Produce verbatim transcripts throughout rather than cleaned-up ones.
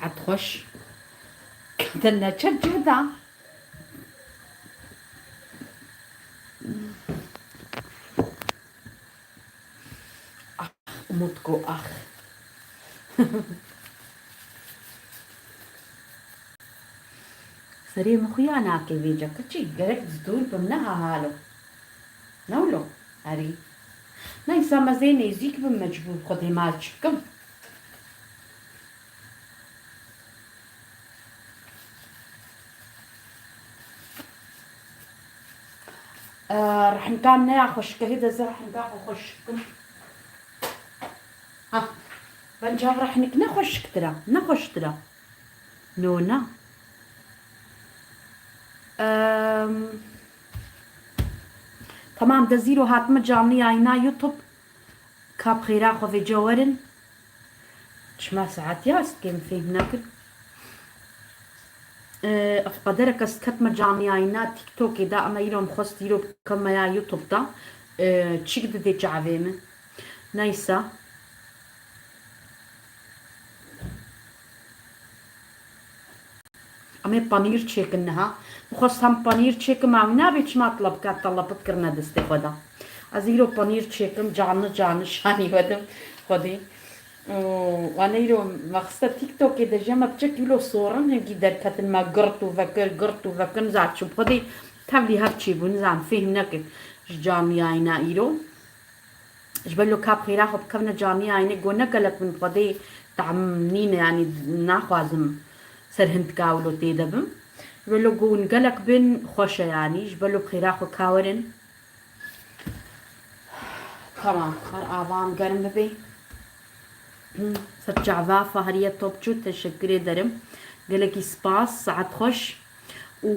Saet xweş. Te neçe cih da? Ax, Umut go ax. Serê min xuya nake vêca. Keçî gerek dor bim, ne ha halo. Ne wilo? Erî. Neysa, me zê nêzîk bim, mecbûr Xwedê ma çi bikim. Ee, rehmkan ne ya xweşik e, hê de zê rehmka xwe xweşik kim. Ha, bence ev rehnik ne xweşiktir e, ne xweştir e. No, na. Em, tamam, de zîro hatime canlı yayına YouTube. Ka bi xêra xwe vêca werin. Çima saet ya, ez dikêm fêm nekin. Ee, ev qederek ez diketime canlı yayına TikTokê de, ama îro em xwest îro bikevime ya YouTube de. Ee, çik didê çavê min. Neysa. Em ê panîr çêkin niha. Min xwest hem panîr çêkim, ew nabê çima telebka telebit kirine destê xwe de. Ez îro panîr çêkim, canli canli şanî wedim Xwedê. Û wan îro mexiste TikTokê de jê me piçek wilo sorin hingî derketin me girt û vekir, girt û vekir, nizam çi bi Xwedê tevlî hev çêbû, nizam fêhm nekin ji canliyayîna îro. Ji ber lo ka bi xêra xwe bikevine caniyayînê, go ne gelek bin Xwedê tam nîne, yanî naxwazim ser hindika wilo tê de bim. Ji ber lo go hûn gelek bin xweş e yanî. Ji ber lo bi xêra xwe ka werin. Tamam, her avan germ bibe. Ser çava Fahriye Topçu, teşekkür ederim. Gelekî spas, saet xweş. Û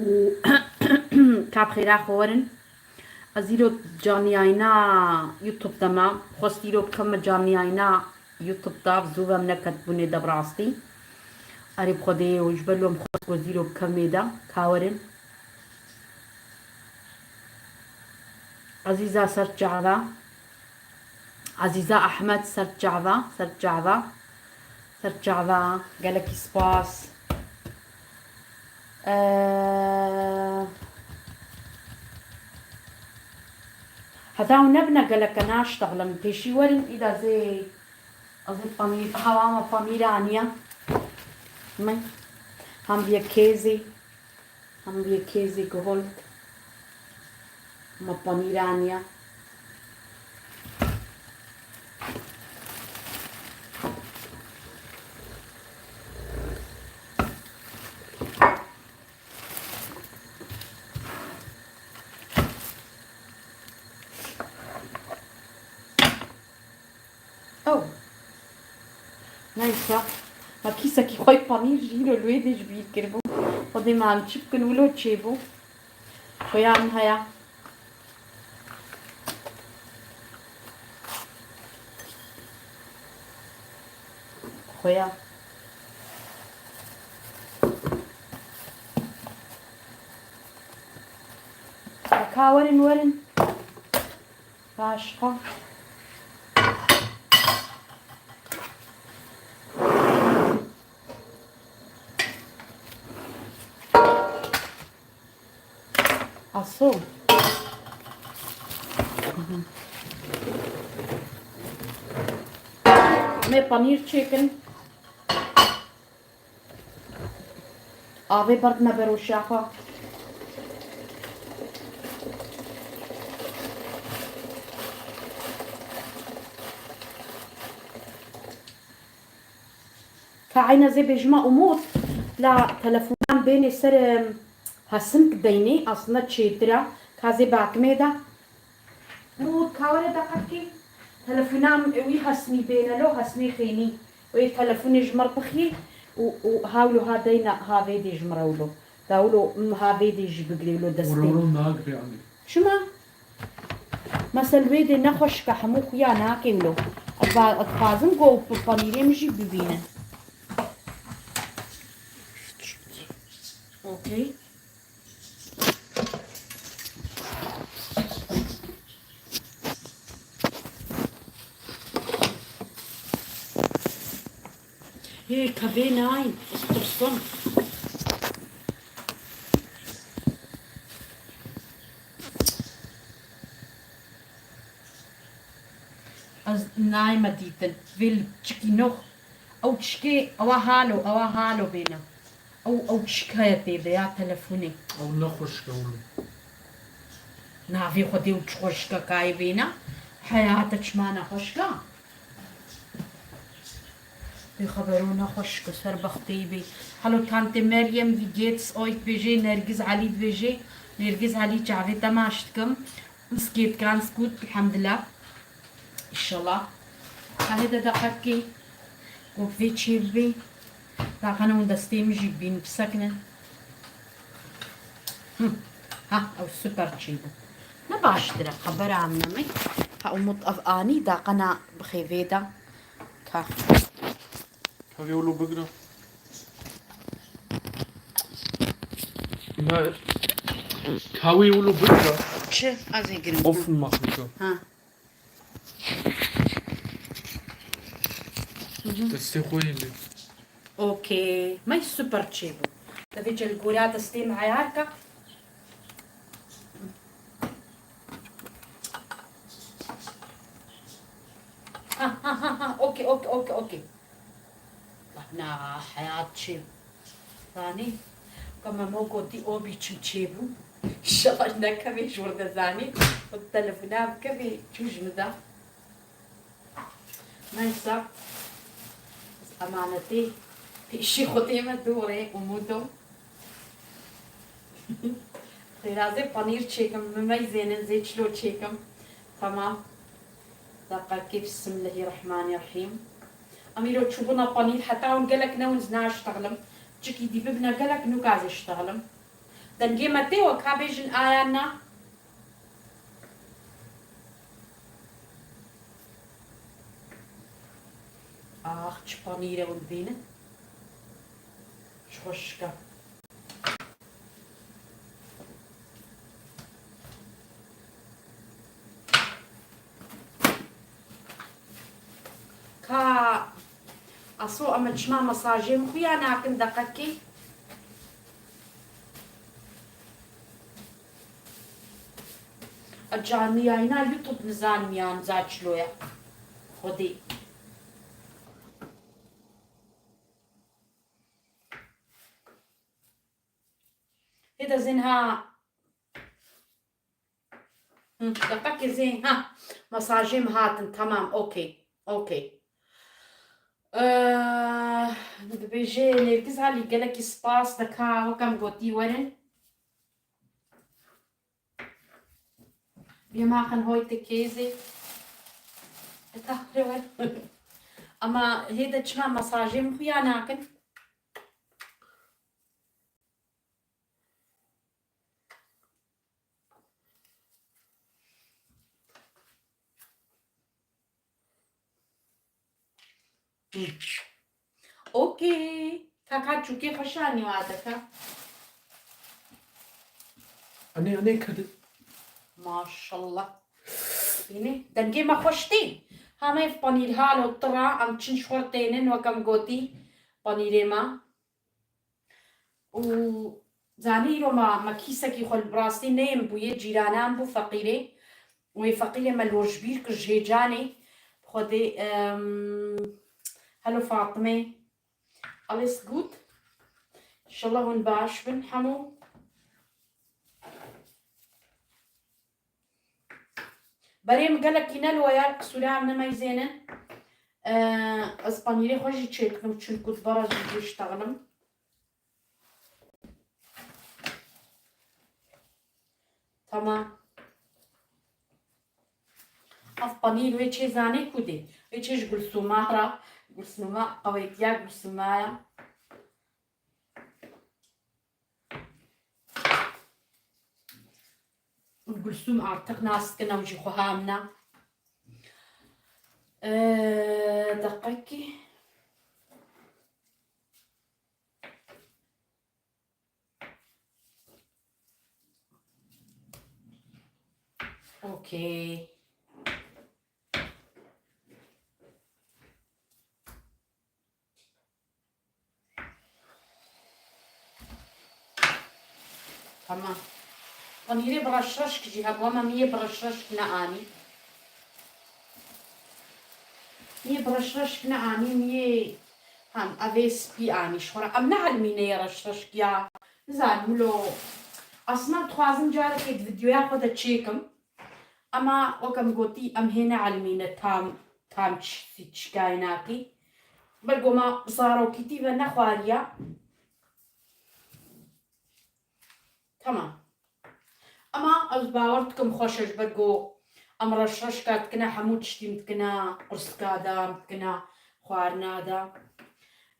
ka bi xêra xwe werin. Ez îro caniyayîna YouTube de me. Xwest îro bikevime caniyayîna YouTube de, zû ve min neketibûnê de bi rastî. Erê bi Xwedê û ji ber lo min xwest ku ez îro bikevimê de. Ka werin. Ezîza ser çava. Ezîza Ehmed ser çava, ser çava. Ser çava, gelekî spas. Eee, heta hûn nebine geleke naştexlim, pêşî werin, îda zê, ez ê panîr, hewa me panîr aniya. Min, hem bîye kêzê, hem bîye kêzê gihold. Me panîr aniya. Ew. Neyse. Ma kîsekî xwe panîr jî îro li wê dê ji bîr kiribû. Xwedê me em çi bikin, wilo çêbû. Xuya min heye. Xuya. Ka werin, werin. Başka. Aso. Me panîr çêkin. Avê berdime beroşa xwe. Ka eyna zê bêjima Umut, la telefonan bênê ser, em, Hesink deynê, aslında çêtir e. Ka zê bakmê de. Û ka were deqekê telefonan wî Hesnî bêne lo, Hesnê xênî. Wê telefonê ji mir bixî û, û hawlo ha deyna ha vê dê ji mir ewlo. Da wilo, m, ha vê dê jî bigirê wilo destê. Wilo nagirê anî. Çima? Mesel wê dê nexweşike hemû xuya nake wilo. Ez ba-, ez dixwazim ku ew p-, panîrê min jî bibîne. Okey. Ê, ka vê nayî, ez tirsim. Ez nayê me dîtin. Vê li çikî nox. Ew çikê, ewa halo, ewa halo bêne. Ew, ew çik heye tê de ya telefonê. Ew ne xweşik e oğlum. Navê Xwedê û çi xweşik e kayê bêne. Heyata çima ne xweşik e? Pê xebero nexweş ke ser bextê bê. Helo tante Meryem, wie geht's euch dibêjê, Nergiz Elî dibêjê. Nergiz Elî çavê te maç dikim. Uns geht ganz gut, elhamdülillah. Înşallah. Hehê de deqekê. Ku vê çê bibê. Daxana hûn destê min jî bîn bisekinin. Hı. Ha, ew super çêbû. Ne baştir e, xebera min nemê. Ha, Umut ev anî daqena bixê vê de. Ka. Ka wê wilo bigira. Ne. Ka wê wilo bigira. Çi? Ez ê girim. Offen machen so. Ha. Destê xwe yê lê. Okey. Me super çêbû. Te vê cel gora destê me eyar ka. Ha, ha, ha, ha. Okey, okey, okey, okey. Bak, na heyat çi. Zanî, ka Memo gotî o bî çi çêbû. Şaş nekevê ji wir de zanî. O telefona bikevê çû ji min de. Neyse. Emanetê pêşî Xwedê me dûrê umudo. Xêrazê panîr çêkim, mimey zênin zê çilo çêkim. Tamam. Deqekê Bismillahirrahmanirrahîm. Em îro çûbûna panîr, heta hûn gelek newin ez naştexlim. Çikî dî bibine gelek nûka ez ê ştexlim. Dengê me tê wek ka bêjin aya na. Ax, çi panîr e hûn bînin. Çi xweşik e. Ka Aso em çima mesajê min xuya nakin deqekê? A canliyayîna YouTube nizanim yan za çilo ye. Xwedê. Hê de zin ha. Hı, deqekê zê, ha. Mesajê min hatin, tamam, okey, okey. Eee, dibêje Nêrgiz Elî gelekî spas, de ka wek em gotî werin. Wir machen heute Käse. Ama hê de çima mesajê min xuya nakin? Okey. Kaka çûkê xweş anî wa deke. Anê, anê kedi. Maşallah. Yine dengê me xweş tê. Hame ev panîr halo tira, em çin ji xwe tênin, wek em gotî panîrê me. Û zanî îro ma, ma kîsekî xwe li rastî neyên bûyê, cîranan bû feqîrê. Wê feqîrê me lojbîr kir ji hêcanê. Xwedê, em, helo Fatime. Alles gut. Înşallah hûn baş bin hemû. Berê min gelekî ne li we ya, qisûra min nemeyzênin. Ee, ez panîrê xwe jî çêdikim, çunku di bara jî jê ştexlim. Tamam. Ev panîr wê çê zanê ku dê. Wê çê ji Gulsûma re. Gulsûma qewetiya Gulsûma ye. Gulsûm artık nas dikin, ew jî xweha min e. Ee, deqekî. Okey. Tamam. Panîrê bi reşreşk jî hebû, ama min yê bi reşreşk neanî. Min yê bi reşreşk neanî, min yê, hem evê spî anî. Ji xwe re em neelimîne yê reşreşk ya. Nizanim wilo. Aslında dixwazim carekê di videoya xwe de çêkim. Ema weke min gotî, em hê neelimîne tam, tam çi-, çi kaynakî. Ber ku me zarokîtî ve nexwariya. Tamam. Ema ez bawer dikim xweş e, ji ber ku em reşreşka dikine, hemû tiştî em dikine, qursika de em dikine, xwarina de.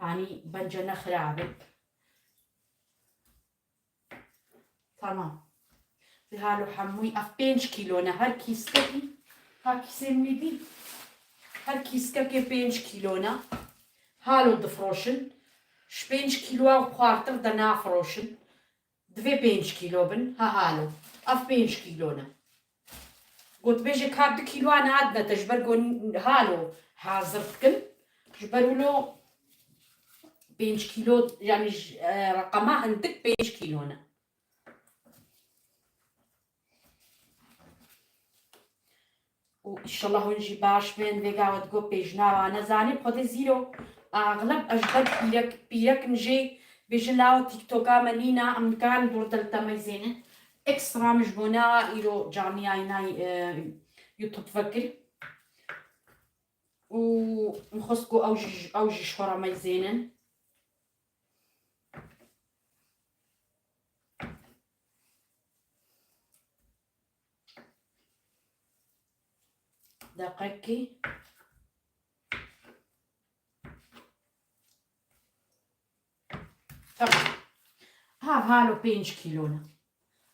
Yanî bence ne xirab e. Tamam. Vê halo hemûyî ev pênc kîlo ne. Her kîskekî, ha kîsê min dî. Her kîskekê pênc kîlo ne. Halo difiroşin. Ji pênc kîloa xwartir de nafiroşin. Divê pênc kîlo bin. Ha halo. Ev pênc kîlo ne. Gotbêjê ka du kîloan hadine te, ji ber ku halo hazir dikin. Ji ber wilo pênc kîlo, yani ji, e, reqema hindik pênc kîlo ne. Û inşallah hûn jî baş bin, vêga we digot pêjina wane. Zanî xwedê zîro, axleb ez ji ber pîrek, pîrek in jê bêjin lawo TikToka me nîna, em nikarin dûr de li te meyzênin. Ekstra min ji bona îro caniyayîna, e, YouTube vekir. Û min xwest ku ew jî, ew jî ji xwe re meyzênin. Deqekî. Tamam. Hav halo pênc kîlo ne.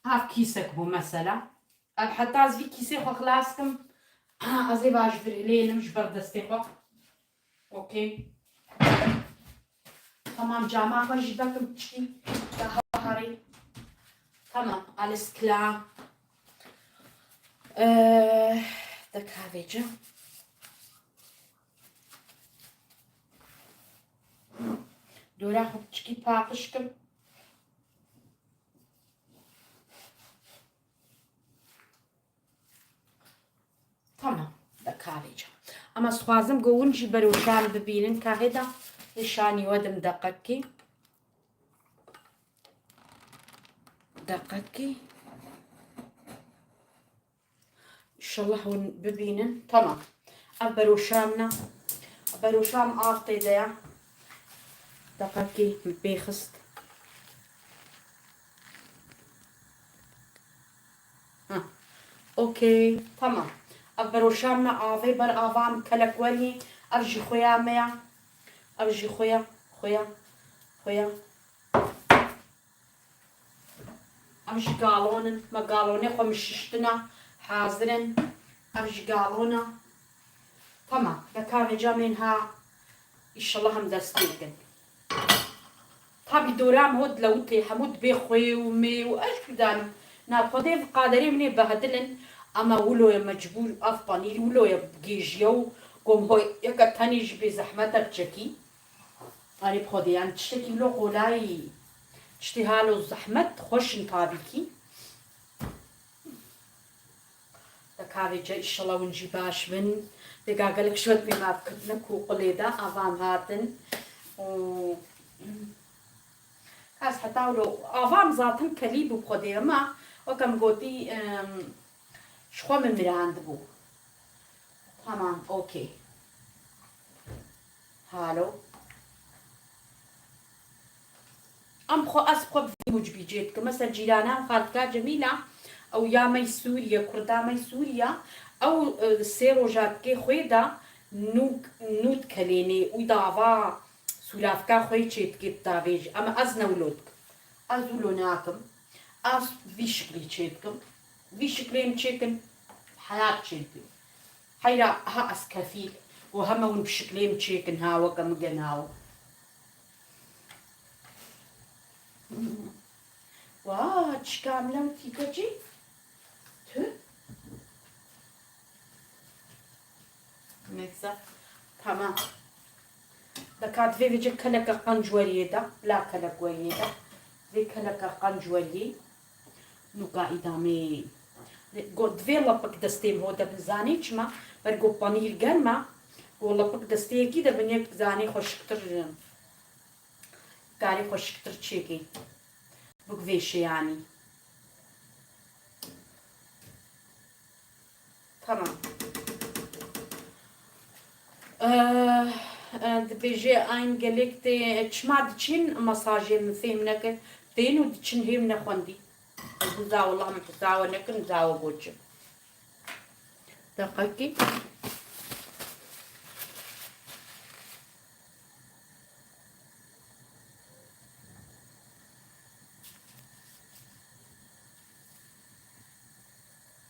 Hav kîsek bû mesela. Ev heta ez vî kîsê xwe xilas kim. Ez ê va ji vir hilênim ji ber destê xwe. Okey. Tamam, cama xwe jî vekim çikî. Daha harî. Tamam, alles klar. Ee, de kahveci. Dora xwe çikî paqij kim. Tamam, de kahvêca. Ama ez dixwazim ku hûn jî beroşan bibînin. Kahê de nîşanî we dim deqekî. Deqekî. Înşallah hûn bibînin. Tamam. Ev beroşan ne. Beroşan av tê de ya. Deqekî min pê xist. Ha. Okey, tamam. Ev beroşan me avê ber ava em kelek werî. Ev jî xuya me ya. Ev jî xuya, xuya, xuya. Ev jî galon in. Me galonê xwe min şiştina. Hazir in. Ev jî galon e. Tamam. De kahvêca mênha. Înşallah em dest pê dikin. Tabî dora em hot lewitê hemû dibê xwê û mê û ez jî danim. Na xwedê qaderê min ê behdilin. Ama wilo ye mecbûr ev panîr wilo ye gêjiye û gom hoy yeke tenê jî bê zehmet e biçekî. Erê bi xwedê, yani tiştekî wilo qolayî, tiştê halo zehmet, xweş in tabî kî. De kahvêce, înşallah hûn jî baş bin. Vêga gelek ji we dibê me ev ketine ku qulê de, avam hatin. Û ez heta wilo, avam zaten kelî bû bi xwedê, ama weke min gotî, em, ji xwe min mirandibû. Tamam, okey. Halo. Em xwe, ez xwe bi vî mucibî cê dikim. Mesela cîrana xalika Cemîla, ew ya me yî Sûriye, kurda me yî Sûriye, ew, e, sê roja dikê xwê de nû, nû dikelênê û dava sûravka xwê çê dikê bi davêjî. Em ez ne wilo dikim. Ez wilo nakim. Ez vî şiklî çê dikim. Vî şiklê min çêkin, heyat çê dikim. Heyra ha ez kefîl û heme hûn bi şiklê min çêkin ha weke min genawo. Wa çika min lewtî keçî? Tu? Neyse. Tamam. Deka divê vêce keleke qenc weriyê de. La kelek weriyê de. Vê keleke qenc weriyê. Nûka îdamê. Got, divê lepik destê min ho de bin, zanî çima? Ber got panîr germ e. Got lepik destê yekî de bin, yek zanî xweşiktir, karê xweşiktir çêkê. Bigvêşe yanî. Tamam. Eh, eh, dibêje, eyn gelek tê, çima diçin masajê min fêm nekir, tên û diçin hêm nexwendî. Ez nizawe, Allah min hizawe nekin, nizawe goçim. Deqekî.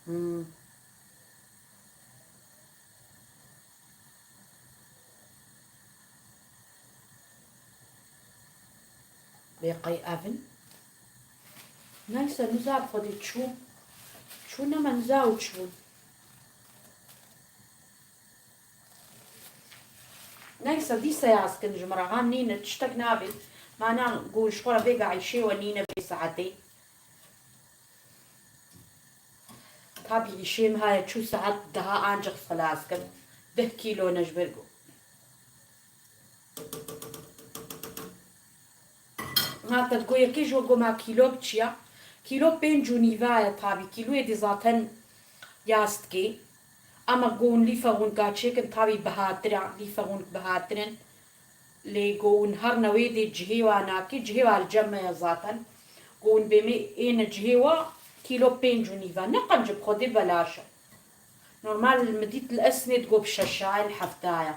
Hmm. Bê qey ev in. Neyse, niza xwedî çû. Çû nema niza û çû. Neyse, dîsa yaz kin ji min re, han nîne, tiştek nabe. Mana ku ji xwe re vêga îşê we nîne vê saetê. Tabî îşê min haya çû saet deha ancik xilas kir. Deh kîlo ne ji ber ku. Ha, te digo yekê ji we goma kîlo biçiya. Kîlo pênc û nîva ye tabî. Kîloyê dî zaten yaz dikê. Ama gon lîfe hûn ka çêkin tabî bihatir e. Lîfe hûn bihatir in. Lê gon her newê dê cihê wa nakê. Cihê wa li cem me ye zaten. Gon bê me êne cihê wa kîlo pênc û nîva. Ne qenc bi xwedê belaş e. Normal min dît li esnê digo bi şeşa ye, li hefta ye.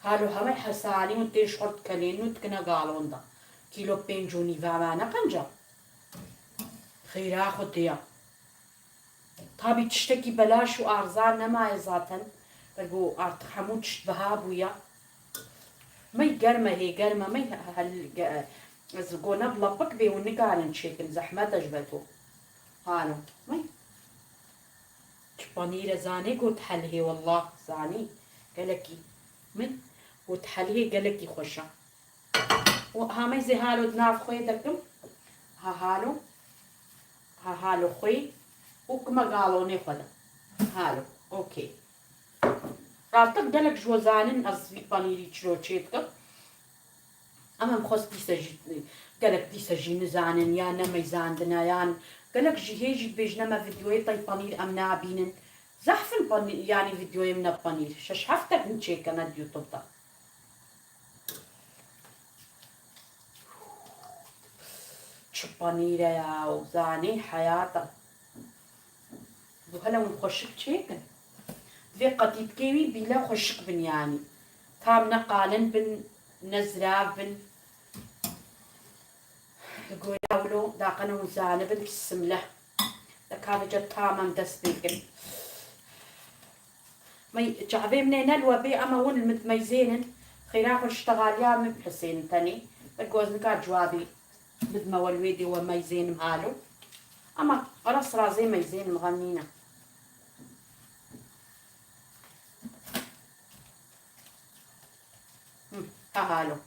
Halo hemê hesanî û tê ji xurt kelên û dikine galon de. Kîlo pênc û nîva me ne qenca. Xêra Xwedê ya. Tabî tiştekî belaş û arza nemaye zaten. Ber ku artık hemû tişt biha bûye. Mey germe hê germe mey hel ge-, ez gona bi lapik bê û nikarin çêkin zehmet e ji ber ku. Halo. Mey. Çi panîre zanê got helhê, wallah, zanî. Gelekî. Min got helhê gelekî xweş e. Û ha meyzê halo di nav xwe de kim. Ha halo. Ha halo xwe. Û kime galonê xwe de. Halo. Okey. Rastî gelek ji we zanin ez vî panîrî çilo çê dikim. Em em xwest dîse jî, gelek dîse jî nizanin, ya nemeyzandine, yan gelek jî hê jî dibêjine me vîdyoyê tey panîr em nabînin. Zehf in panî-, yanî vîdyoyê min ne panîr. Şeş heft tek min çêkene di YouTube de. Çi panîr e ya, zanê heyata. Û hele hûn xweşik çêkin. Divê qetîtkê wî bîle xweşik bin yanî. Tam ne qalin bin, ne zirav bin. Li goya wilo daqene hûn zanibin ki simle. Deka vêca tam em dest pê kin. Mey çavê min ê ne li we bê, ema hûn li min dimeyzênin. Xêra xwe ji ştexaliya min bihesênin tenê. Belkî ez nika civabê bidime we li wê dê we meyzênim halo. Ema rast razê meyzênim, xem nîne. Hı, ha halo.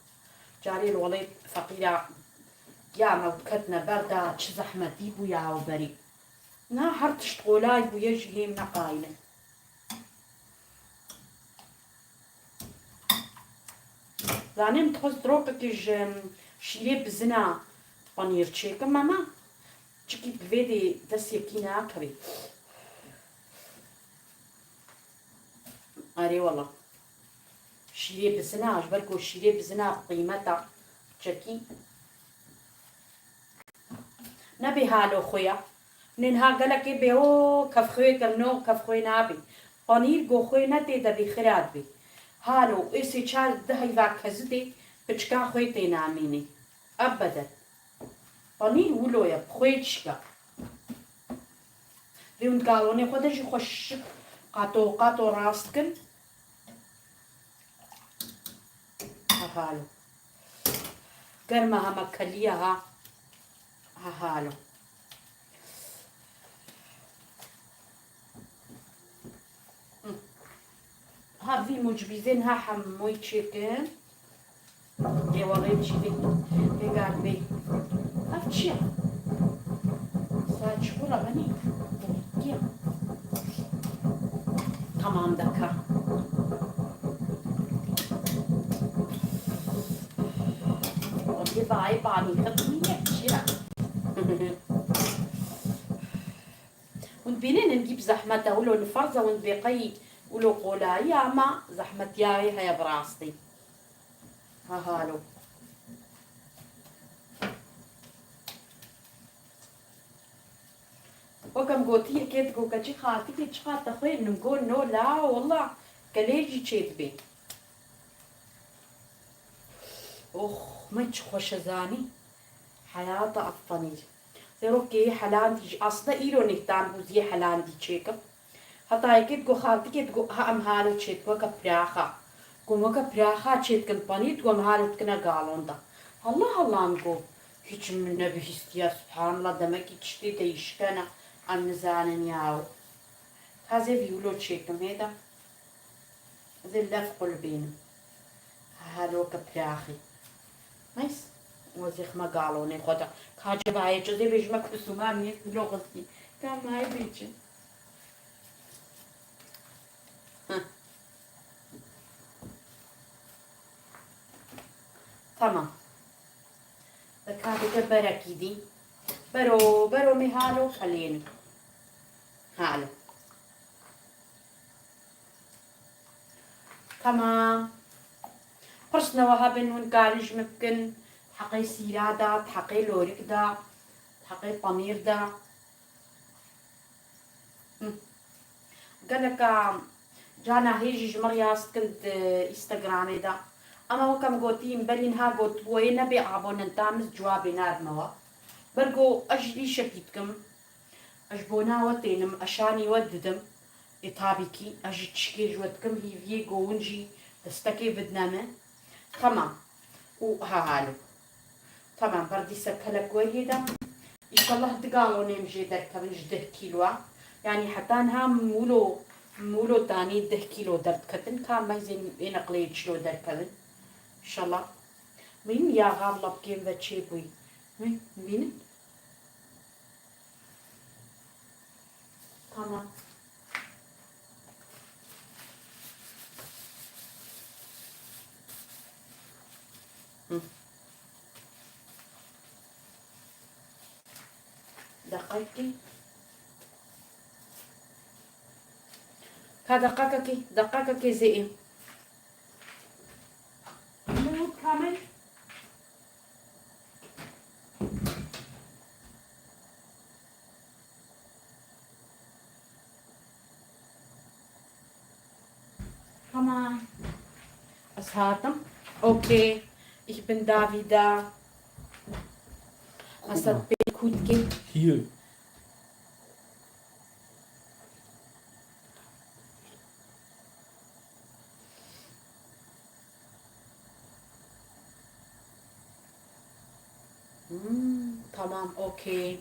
Carê li welê feqîra giya me û diketine ber de çi zehmetî bû ya ew berî. Niha her tişt qolay bûye jî hêm neqayîne. Zanê min dixwest rokekê ji şîrê bizina panîr çêkim, ema çikî bi vê dê dest yekî nakevê. Erê wela. Şîrê bizina, ji ber ku şîrê bizina qîmeta çekî. Nebê halo xwe ya. Niha gelekê bê o kevxwê kirino, kevxwê nabê. Panîr go xwê netê de bê xira dibê. Halo êsê çar di heyva kezidê piçka xwê tê namînê. Ebeden. Panîr wilo ye, bi xwê çika. Vê hûn galonê xwe de jî xweşik qato qato rast kin. Ha halo. Germa hema keliya ha. Ha halo. Ha vî mucbîzên ha hemûyî çêkin. Ê welê çî vê. Vê gar vê. Ev çi ye? Sa Tamam daka. Oke, vay, bani, xatmîne, çira. Hûn bînin, hingî bi zehmet e, wilo ni ferz e, hûn bê qey, wilo qolayî, ama zehmetiyayê heye bi rastî. Ha, halo. Wek em gotî, yekê digo keçî xaltikê çiqa te xwê, min got no la, wela kelê jî çêdibê. Ox, min çi xweş e zanî. Heyata ev panîr. Serokê helandî jî, aslında îro nêhtan bû ziyê helandî çêkim. Heta yekê digo xaltikê digo, ha em halo çêdikin weke piraxa. Got weke piraxa çêdikin panîr, digo em halo dikine galon de. Allah Allah, em got. Hiç min nebihîstiye, subhanallah, demekî tiştê deyîşken e, em nizanin yaw. Ka zê vî wilo çêkim hêda. Zê lef qulbînim. Halo ke piraxî. Neyse. O zê xime galonê xwe de. Ka cevayê çi zê bêjime kusûma mî wilo xistî. Ka mayê bêçin. Heh. Tamam. Bi kadeke berekî dî. Bero, bero mê halo xelênin. Halo. Tamam. Pirsnewe hebin hûn karin ji min bikin. Heqê sîra da, heqê lorik da, heqê panîr da. Geleka cana hê jî ji me riyaz dikin di Instagramê de. Ama wek em gotî, berî niha gotibû, wê nebe abonenta min, cewabê nadime we. Ber ku ez jî îşekî dikim. Ez ji bona we tênim, ez şanî we didim. Ê tabî kî, ez jî tişkê ji we dikim, hîviyê ku hûn jî destekê bidine min. Tamam. Û ha halo. Tamam, ber dîsa kelek weriyê de. Înşallah du galonê em jê derkevin ji deh kîloa. Yanî heta niha min wilo, min wilo tanî deh kîlo derdiketin. Ka meyzên ê neqleyê çilo derkevin. Înşallah. Min ya xavla bikêm ve çêbûyî. Min, bînin. Tamam. Hı. Deqekî. Ka deqekekî, deqekekî zê ê. Mut kamil. Tamam. Ez hatim. Okay. Ich bin da wieder. Guck mal. Hier. Hmm, tamam, okey.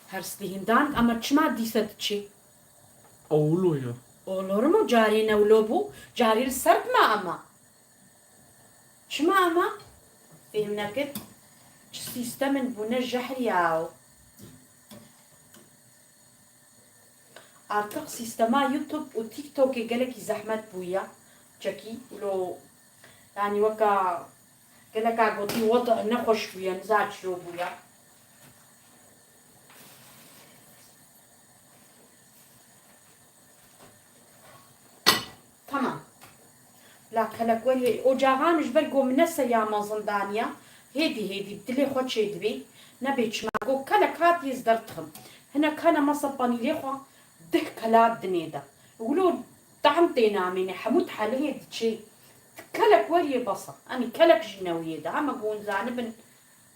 Her stihîndan, ama çima dîse diçî? Ewlo ya. Olur mu? Carî newlo bû. Carî li ser dima ama. Çima ama? Fêhm nekir. Çi sîstemin bûne jehr ya. Artık sîstema YouTube û TikTokê gelekî zehmet bûye. Çekî lo, yanî weka geleka gotî wed nexweş bûye, niza çilo bûye. Tamam. La kelek werî, ocaxan ji ber ku min ne seriya mezin daniya, hêdî hêdî bi dilê xwe çêdibê, nebê çima ku kelek hatiye ez derdixim. Hinek hene masa panîrê xwe dih kelat dinê de. Wilo tahm tê namîne, hemû dihelihê diçê. Kelek weriyê bes e. Yanî kelek jî newiyê de. Hema ku hûn zanibin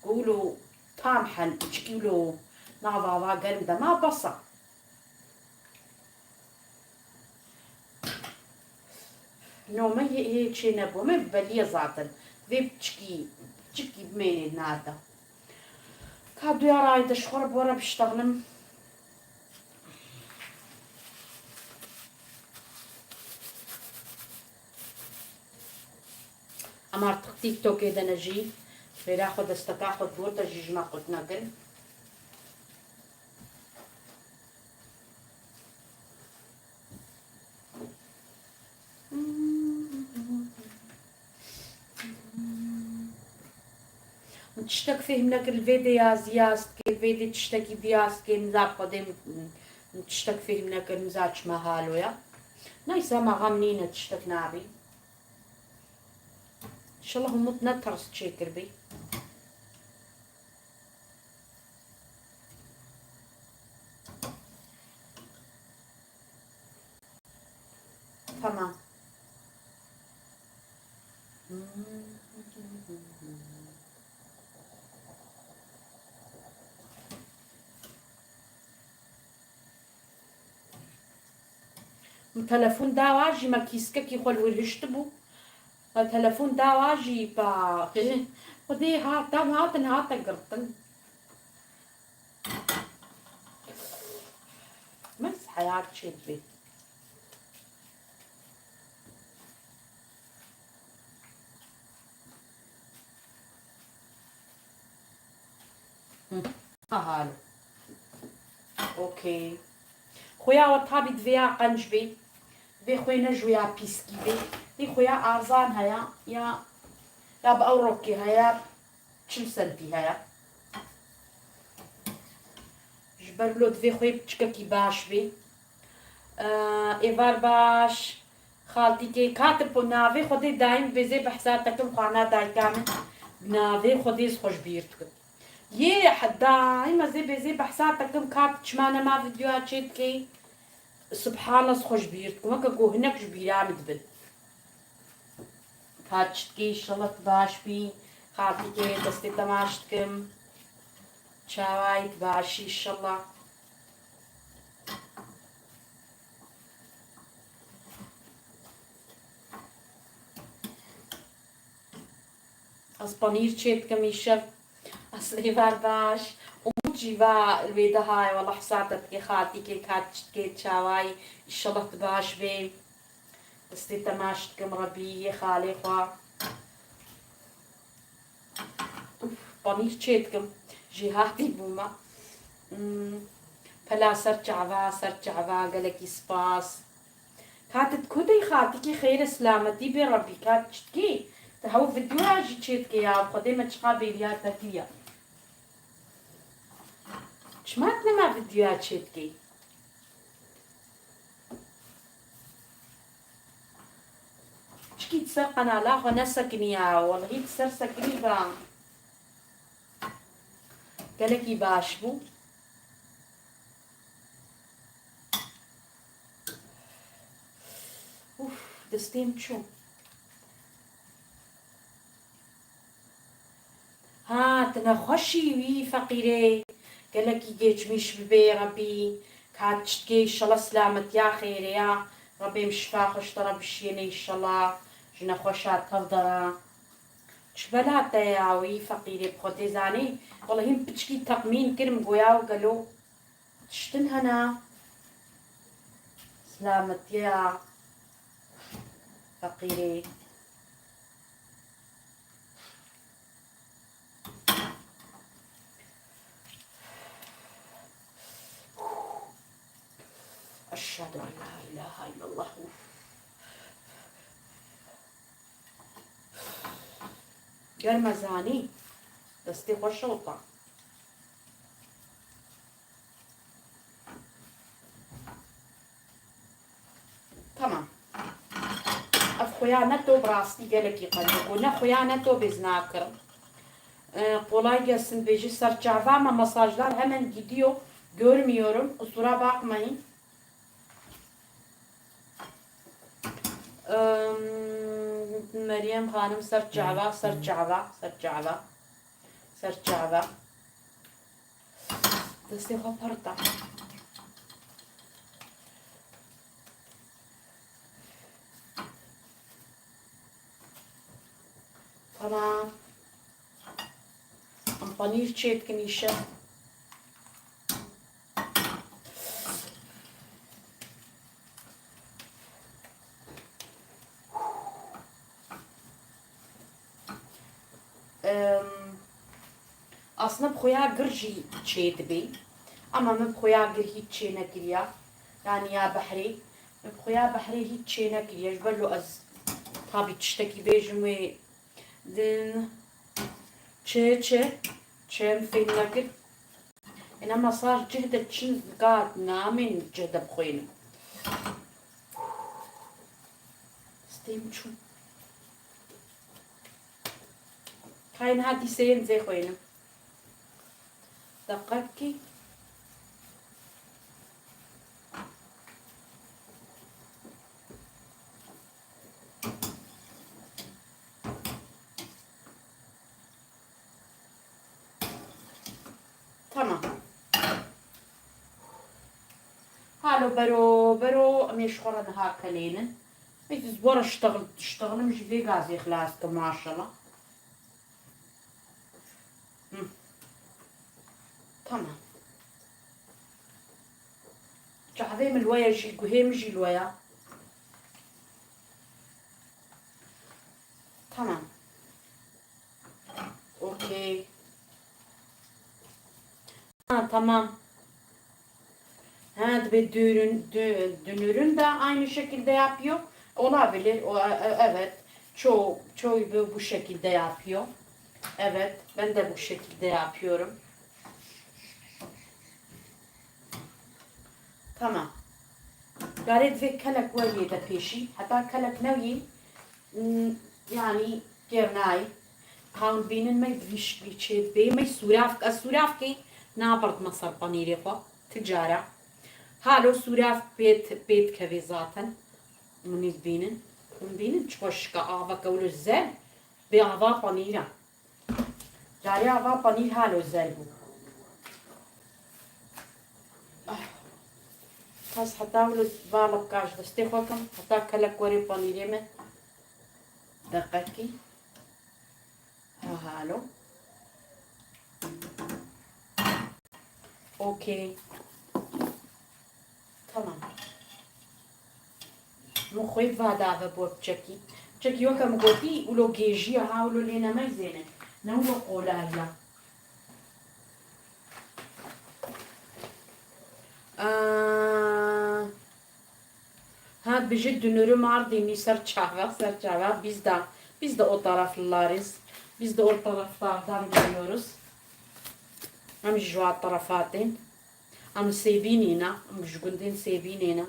ku wilo tam hel, çikî wilo nav ava germ de ma bes e. No me yê, yê çê nebû, me beliye zaten. Vê piçikî, piçikî bimênê nade. Ka duya rayde ji xwe re bore biştexnim. Em artık TikTokê de ne jî. Xêra xwe desteka xwe dor de jî ji me qut nekin. Tiştek fêhm nekir, li vê dê ya ziyaz dikê, li vê dê tiştekî diyaz dikê, niza xwedê min tiştek fêhm nekir, niza çima halo ya. Neyse, ma xem nîne, tiştek nabî. İnşallah Umut ne ters çêkiribî. Tamam. Min telefon dawa jî me kîskekî xwe li wir hiştibû. Me telefon dawa jî pa Xwedê hat, dem hatin hate girtin. Mes heyat çêdibê. Hı. Aha. Okey. Xuya we tabî divê ya qenc bê. Divê xwê ne ji ya pîskî bê. Divê xuya arzan heye ya, ya bi ew rokê heye. Çil sentî heye. Ji ber wilo divê xwê piçkekî baş bê. Ee, êvar baş. Xaltîkê, ka tu po navê Xwedê dayîm bêzê behsa te kim xwana dayika min. Navê Xwedê ez xwe ji bîr dikim. Yê he dayîm ez ê bêzê behsa te kim, ka tu çima nema vîdyoya çê dikey. Subhanallah, ez xwe ji bîr dikim. Weke ku hinek ji bîra min dibin. Ka çitkî, inşallah tu baş bî. Xaltîkê, destê te maç dikim. Çawayî tu başî, inşallah. Ez panîr çê dikim îşev. Ez ê ver baş. Umut jî va li wê dihayê, wela hisa te dikê, xaltîkê, ka çitkê, çawayî. Înşallah tu baş bê. Destê te maç dikim, Rebî, yê xalê xwe. Uf, panîr çê dikim. Jêhatî bûme. Hmm, pela ser çava, ser çava, gelekî spas. Ka tu di ku de yî xaltîkê, xêr e, silametî bê, Rebî, ka tu çitkî? Tu hew vîdyoya jî çê dikê ya, Xwedê me çiqa bêriya te kiriye. Çima tu nema vîdyoya çê dikê? Çikî di ser qenala xwe nesekiniya, welhî di ser sekinî ba. Gelekî baş bû. Uf, destê min çû. Ha, tu nexweşî wî feqîrê. Gelekî geçmiş bibê Rebî. Ka çitkê, înşallah silametiya xêrê ya. Rebê min şifa xwe ji te re bişiyêne înşallah. Ji nexweşa tev de re. Çi bela te ya wî feqîrê, bi xwe tê zanî. Wela hîn piçkî texmîn kirim, goya û gelo tiştin hene. Silametiya feqîrê. Eşhedü en la ilahe illallah. Uf. Ger me zanî, destê xwe şewita. Tamam. Ev xuya neto bi rastî gelekî qenc bû. Ne xuya neto bêz nakirim. Ee, kolay gelsin bêjî ser çava, ama mesajlar hemen gidiyor. Görmüyorum. Kusura bakmayın. Em, Meryem Hanım, ser çava, ser çava, ser çava. Ser çava. Destê xwe pir da. Tamam. Em panîr çê dikin îşev. Em, aslında bi xuya gir jî çê dibê. Ama min bi xuya gir hîç çê nekiriya. Yani ya behrê. Min bi xuya behrê hîç çê nekiriye. Ji ber lo ez tabî tiştekî bêjim wê din. Çi, çi? Çi em fêm nekir? Ena masaj cih de çin gat namên cih de bixwînim. Stêm çû. Kayên hatî seyên zê xwînim. Deqekî. Tamam. Halo bero, bero, em ê ji xwe re niha kelênin. Ez ji bo re ştexil, ştexilin jî vê gazê xilas kim, maşallah. Hı. Tamam. Çavê min li we ye jî, guhê min jî li we ye. Tamam. Okey. Ha, tamam. Ha, dibê dünürün, dü-, dünürün de aynı şekilde yapıyor. Olabilir. O, e, e, evet. Çoğu, çoğu bu, bu şekilde yapıyor. Evet, ben de bu şekilde yapıyorum. Tamam. Garê divê kelek weriyê de pêşî. Heta kelek newî, m, yanî kêr nayê. Hawn bînin me vî şiklî çê dibê. Me sûravk, ez sûravkê naberdime ser panîrê xwe. Ti cara. Halo sûravk pê, pê dikevê zaten. Min dibînin. Min bînin çi xweşik e, aveke wilo zer. Bê ava panîr e. Carê ava panîr halo zer bû. Ah. Bes heta wilo vala bika ji destê xwe kim, heta kelek werê panîrê me. Deqekî. Ha, halo. Okey. Tamam. Min xwê va dave bo çekî. Çekî weke min gotî, wilo gêjiya ha, wilo lê nemeyzêne. Ne wilo qolariya. Aa, ha, dibêje dünürü Mardinî, ser çava, ser çava. Biz de, biz de o taraflılarız. Biz de o taraflardan geliyoruz. Em ji wa tarafatên. Em Sêbînê ne, em ji gundên Sêbînê ne.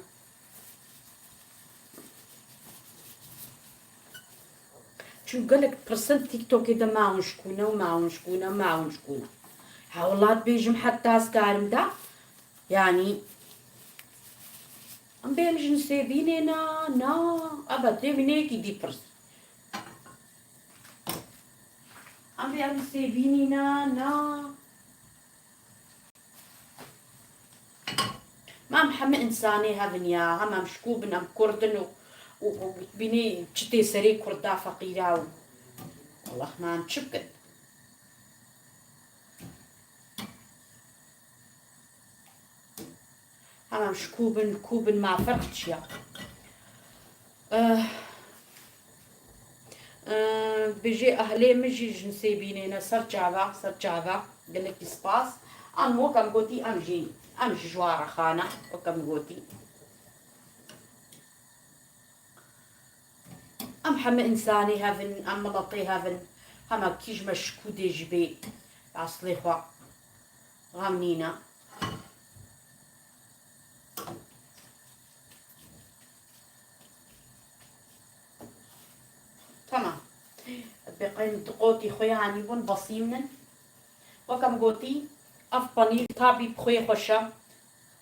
Çû gelek pirsin TikTokê de ma hûn ji ku ne û ma hûn ji ku ne, ma hûn ji ku ne. Hewla dibêjim heta ez karim de, yanî, em bê em ji Sêbînê ne, na, ebe tê min êkî dî pirs. Em bê em Sêbînê ne, na. Ma em hemî însanê hev in ya, hem em ji ku bin, em kurd in û, û, û bînî çi tê serê kurda feqîra û. Allah, ma em çi bikin? Hem em ji ku bin, ku bin ma ferq çi ya? Eh, eh, dibêjê ehlê min jî ji Sêbînê ne, ser çava, ser çava, gelekî spas. Em wek em gotî, em jî, em jî ji wan re xane, wek em gotî. Em heme însanê hev in, em miletê hev in, hema kî ji me ji ku dê jî bê, eslê xwe xem nîne. Tamam. Bi qey min tu qotî xwe anîbûn, besîm nin. Weke min gotî, ev panîr tabî bi xwe xweş e.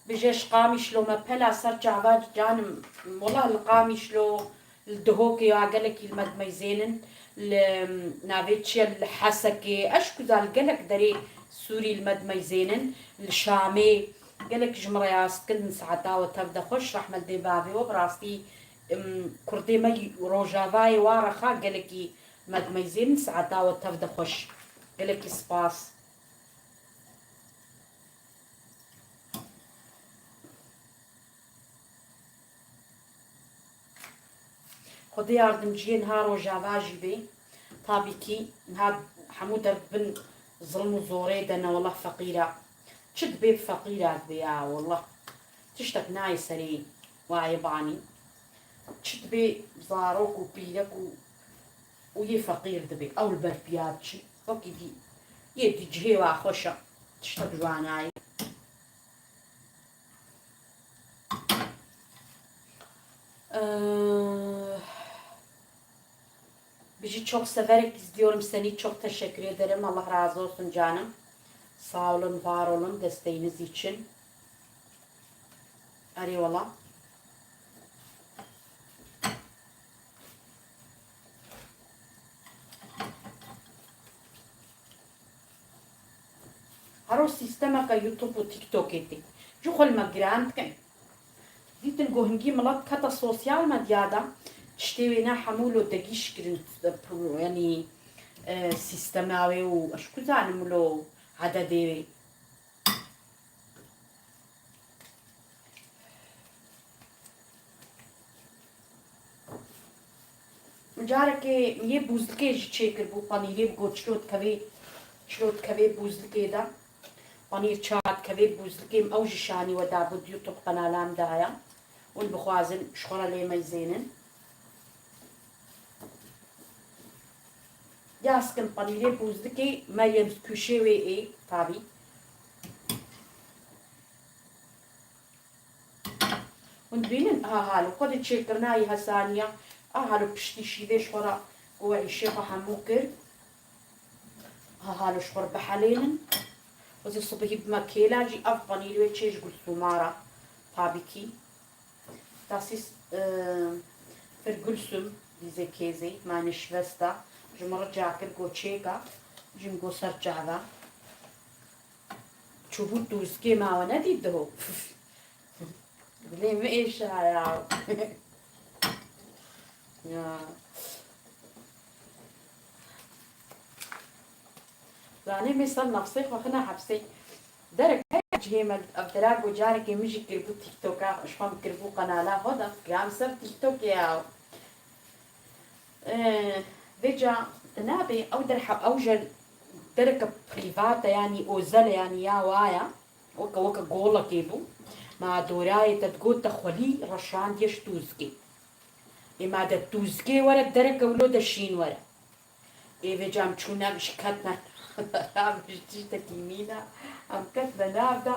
Bije ji Qamişlo me pela ser çava canim. Wela li Qamişlo, li Dihokê ya gelekî li me dimeyzênin. Li navê çi ye, li Hesekê. Eşkuza li gelek derê Sûrî li me dimeyzênin. Li Şamê gelek ji min re yaz dikin, saeta we tev de xweş, rehmet dê bavê we, bi rastî, em, kurdê me Rojavayê wa rexa gelekî me dimeyzênin, saeta we tev de xweş. Gelekî spas. Xwedê yardimciyê niha Rojava jî bê. Tabî kî niha hemû der bin zilm û zorê de ne, wela feqîr e. Çi dibê bi feqîra dibê ya, wela. Tiştek nayê serê wayê banî. Çi dibê zarok û pîrek û, û yê feqîr dibê. Ew li ber piya diçin. Wekî dî. Yê di cihê wa xweş e. Tiştek ji wan nayê. Ee, Bizi çok severek izliyorum seni. Çok teşekkür ederim. Allah razı olsun canım. Sağ olun, var olun desteğiniz için. Eyvallah. Hero sîstemeke YouTube û TikTokê tê. Ji xwe li me giran dikin. Dîtin ku hingî milet kete sosyal medya de, tiştê wê ne hemû lo degîş kirin, yanî, e, sîstema wê û ez ku zanim lo ededê wê. Carekê yê bûzlikê jî çêkiribû, panîrê bi got çilo dikevê, çilo dikevê bûzlikê de. Panîr çawa dikevê bûzlikê, ew jî şanî we dabû di YouTube qenala min de heye. Hûn bixwazin ji xwe re lê meyzênin. Yaz kim panîrê bûzlikê, Meryem kuşê wê ê tabî. Hûn dibînin, aha halo, xwe di çêkirina yî hesaniya, aha halo piştî şîvê ji xwe re ku we îşê xwe hemû kir, aha halo ji xwe re bihelênin. Xwezî sibihî bime kêla jî ev panîr wê çê ji Gulsûma re, tabî kî. Das ist, äh, für Gulsum, diese Käse, meine Schwester. Ji min re rica kir, got çêka, jî min got ser çava. Çûbû tûzikê ma we nedît diho. Dilê min êşa ya. Ya. Zanê me ser nefsê xwe xine hepsê. Derek heye cihê me ev dera ku carekê min jî kiribû TikToka, ji xwe min kiribû qenala xwe de, giram ser TikTokê ya. Ee, vêca tu nabê, ew derheq, ew jî dereke private, yanî ozel e, yanî ya wa ya. Weke, weke golekê bû. Ma dorayê te digot te xwelî reşandiye ji tûzikê. Ê ma de tûzikê were dereke wilo de şîn were. Ê vêca em çûne ji ketne. Em ji tiştekî mîne. Em ketne nav de.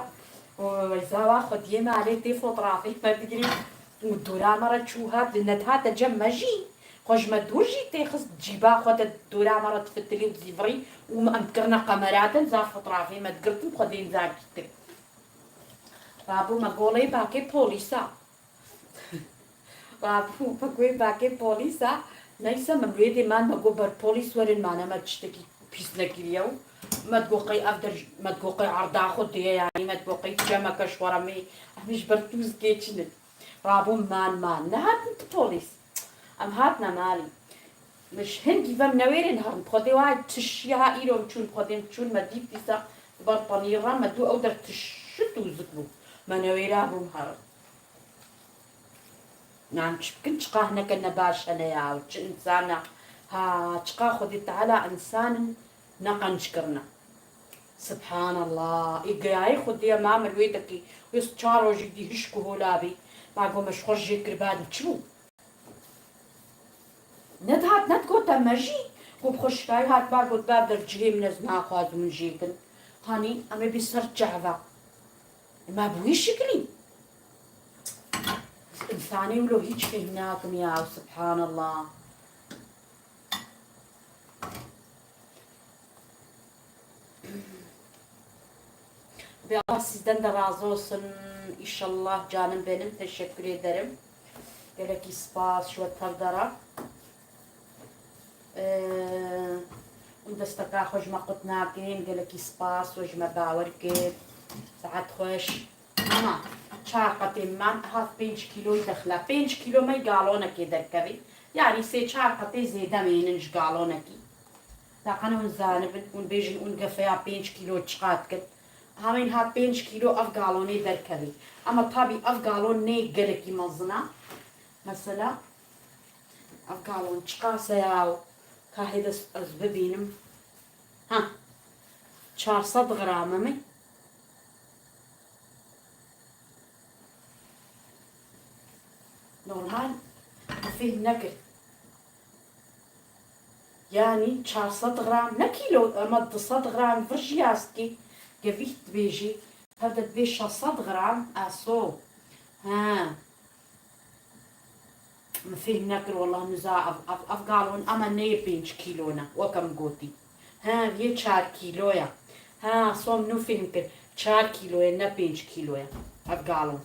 Û weyza wa xwediyê me alê tê fotrafê me digirî. Û dora me re çû hat, li nedihate cem me jî. Xwe ji me dûr jî tê xist cîba xwe de dora me re difitilî û dizîvirî. Û em dikirine qemera din, zaf fotrafê me digirtin, xwedên zaf dîtin. Rabû me golê bakê polîsa. Rabû me golê bakê polîsa. Neyse, min wê dê man me got ber polîs werin, mane me tiştekî pîs nekiriye û me digot qey ev der, me digot qey erda xwe dê, yanî me digot qey çemeke ji xwe re mê, em ji ber tûzikê çin in. Rabû man, man. Nehatin tu polîs. Em hatine malî. Min ji hingî ve newêrên herin. Xwedê wa tişiya ha îro çûn, xwedê çûn me dît dîsa ber panîr re me dû ew der tişi tûzik bû. Me newêra bûm herin. Nan çi bikin, çiqa hineke nebaş hene ya, çi insana. Ha, çiqa Xwedê Teala insanin ne qenc kirine. Subhanallah. Ê geyayê Xwedê ye, ma min wê dekê. Wê çar rojî dî hişk û hola bî. Ma go me ji xwe jê kir, badî çi bû? Nedihat, nedigot te me jî. Ku bi xwe şikayî hat, ba got, ba der cihê min ez naxwazim min jê kin. Hanî, em ê bê ser çava. Ma bi wî şiklî. Însanê wilo hîç fêhm nakim ya, subhanallah. Ve Allah sizden de razı olsun. İnşallah canım benim. Teşekkür ederim. Gelekî spas ji we tev de re. Ee, Hûn desteka xwe ji me qut nakin. Gelekî spas we ji me bawer kir. Saet xweş. Ama çar qetê man, ev pênc kîloyî dexle. Pênc kîlo me galonekê derkevî. Yanî sê çar qetê zêde mênin ji galonekî. Taqan hûn zanibin, hûn bêjin hûn gefeya pênc kîlo çiqa dikin. Hamên ha pênc kîlo ev galonê derkevî. Ama tabî ev galon nê gelekî mezin e. Mesela, ev galon çiqas e ya? Ka hêdis ez bibînim. Ha, çar sed gram e mi? Normal, fêhm nekir. Yanî çar sed gram, ne kîlo, ema du sed gram vir jî astî. Gevî dibêjî, hevde dibê şeş sed gram, aso. He. Min fêhm nekir, wallah niza ev, ev, ev galon, ema neyê pênc kîlo ne, weke min gotî. He, viyê çar kîlo ya. He, so min nû fêhm kir. Çar kîlo ye, ne pênc kîlo ye. Ev galon.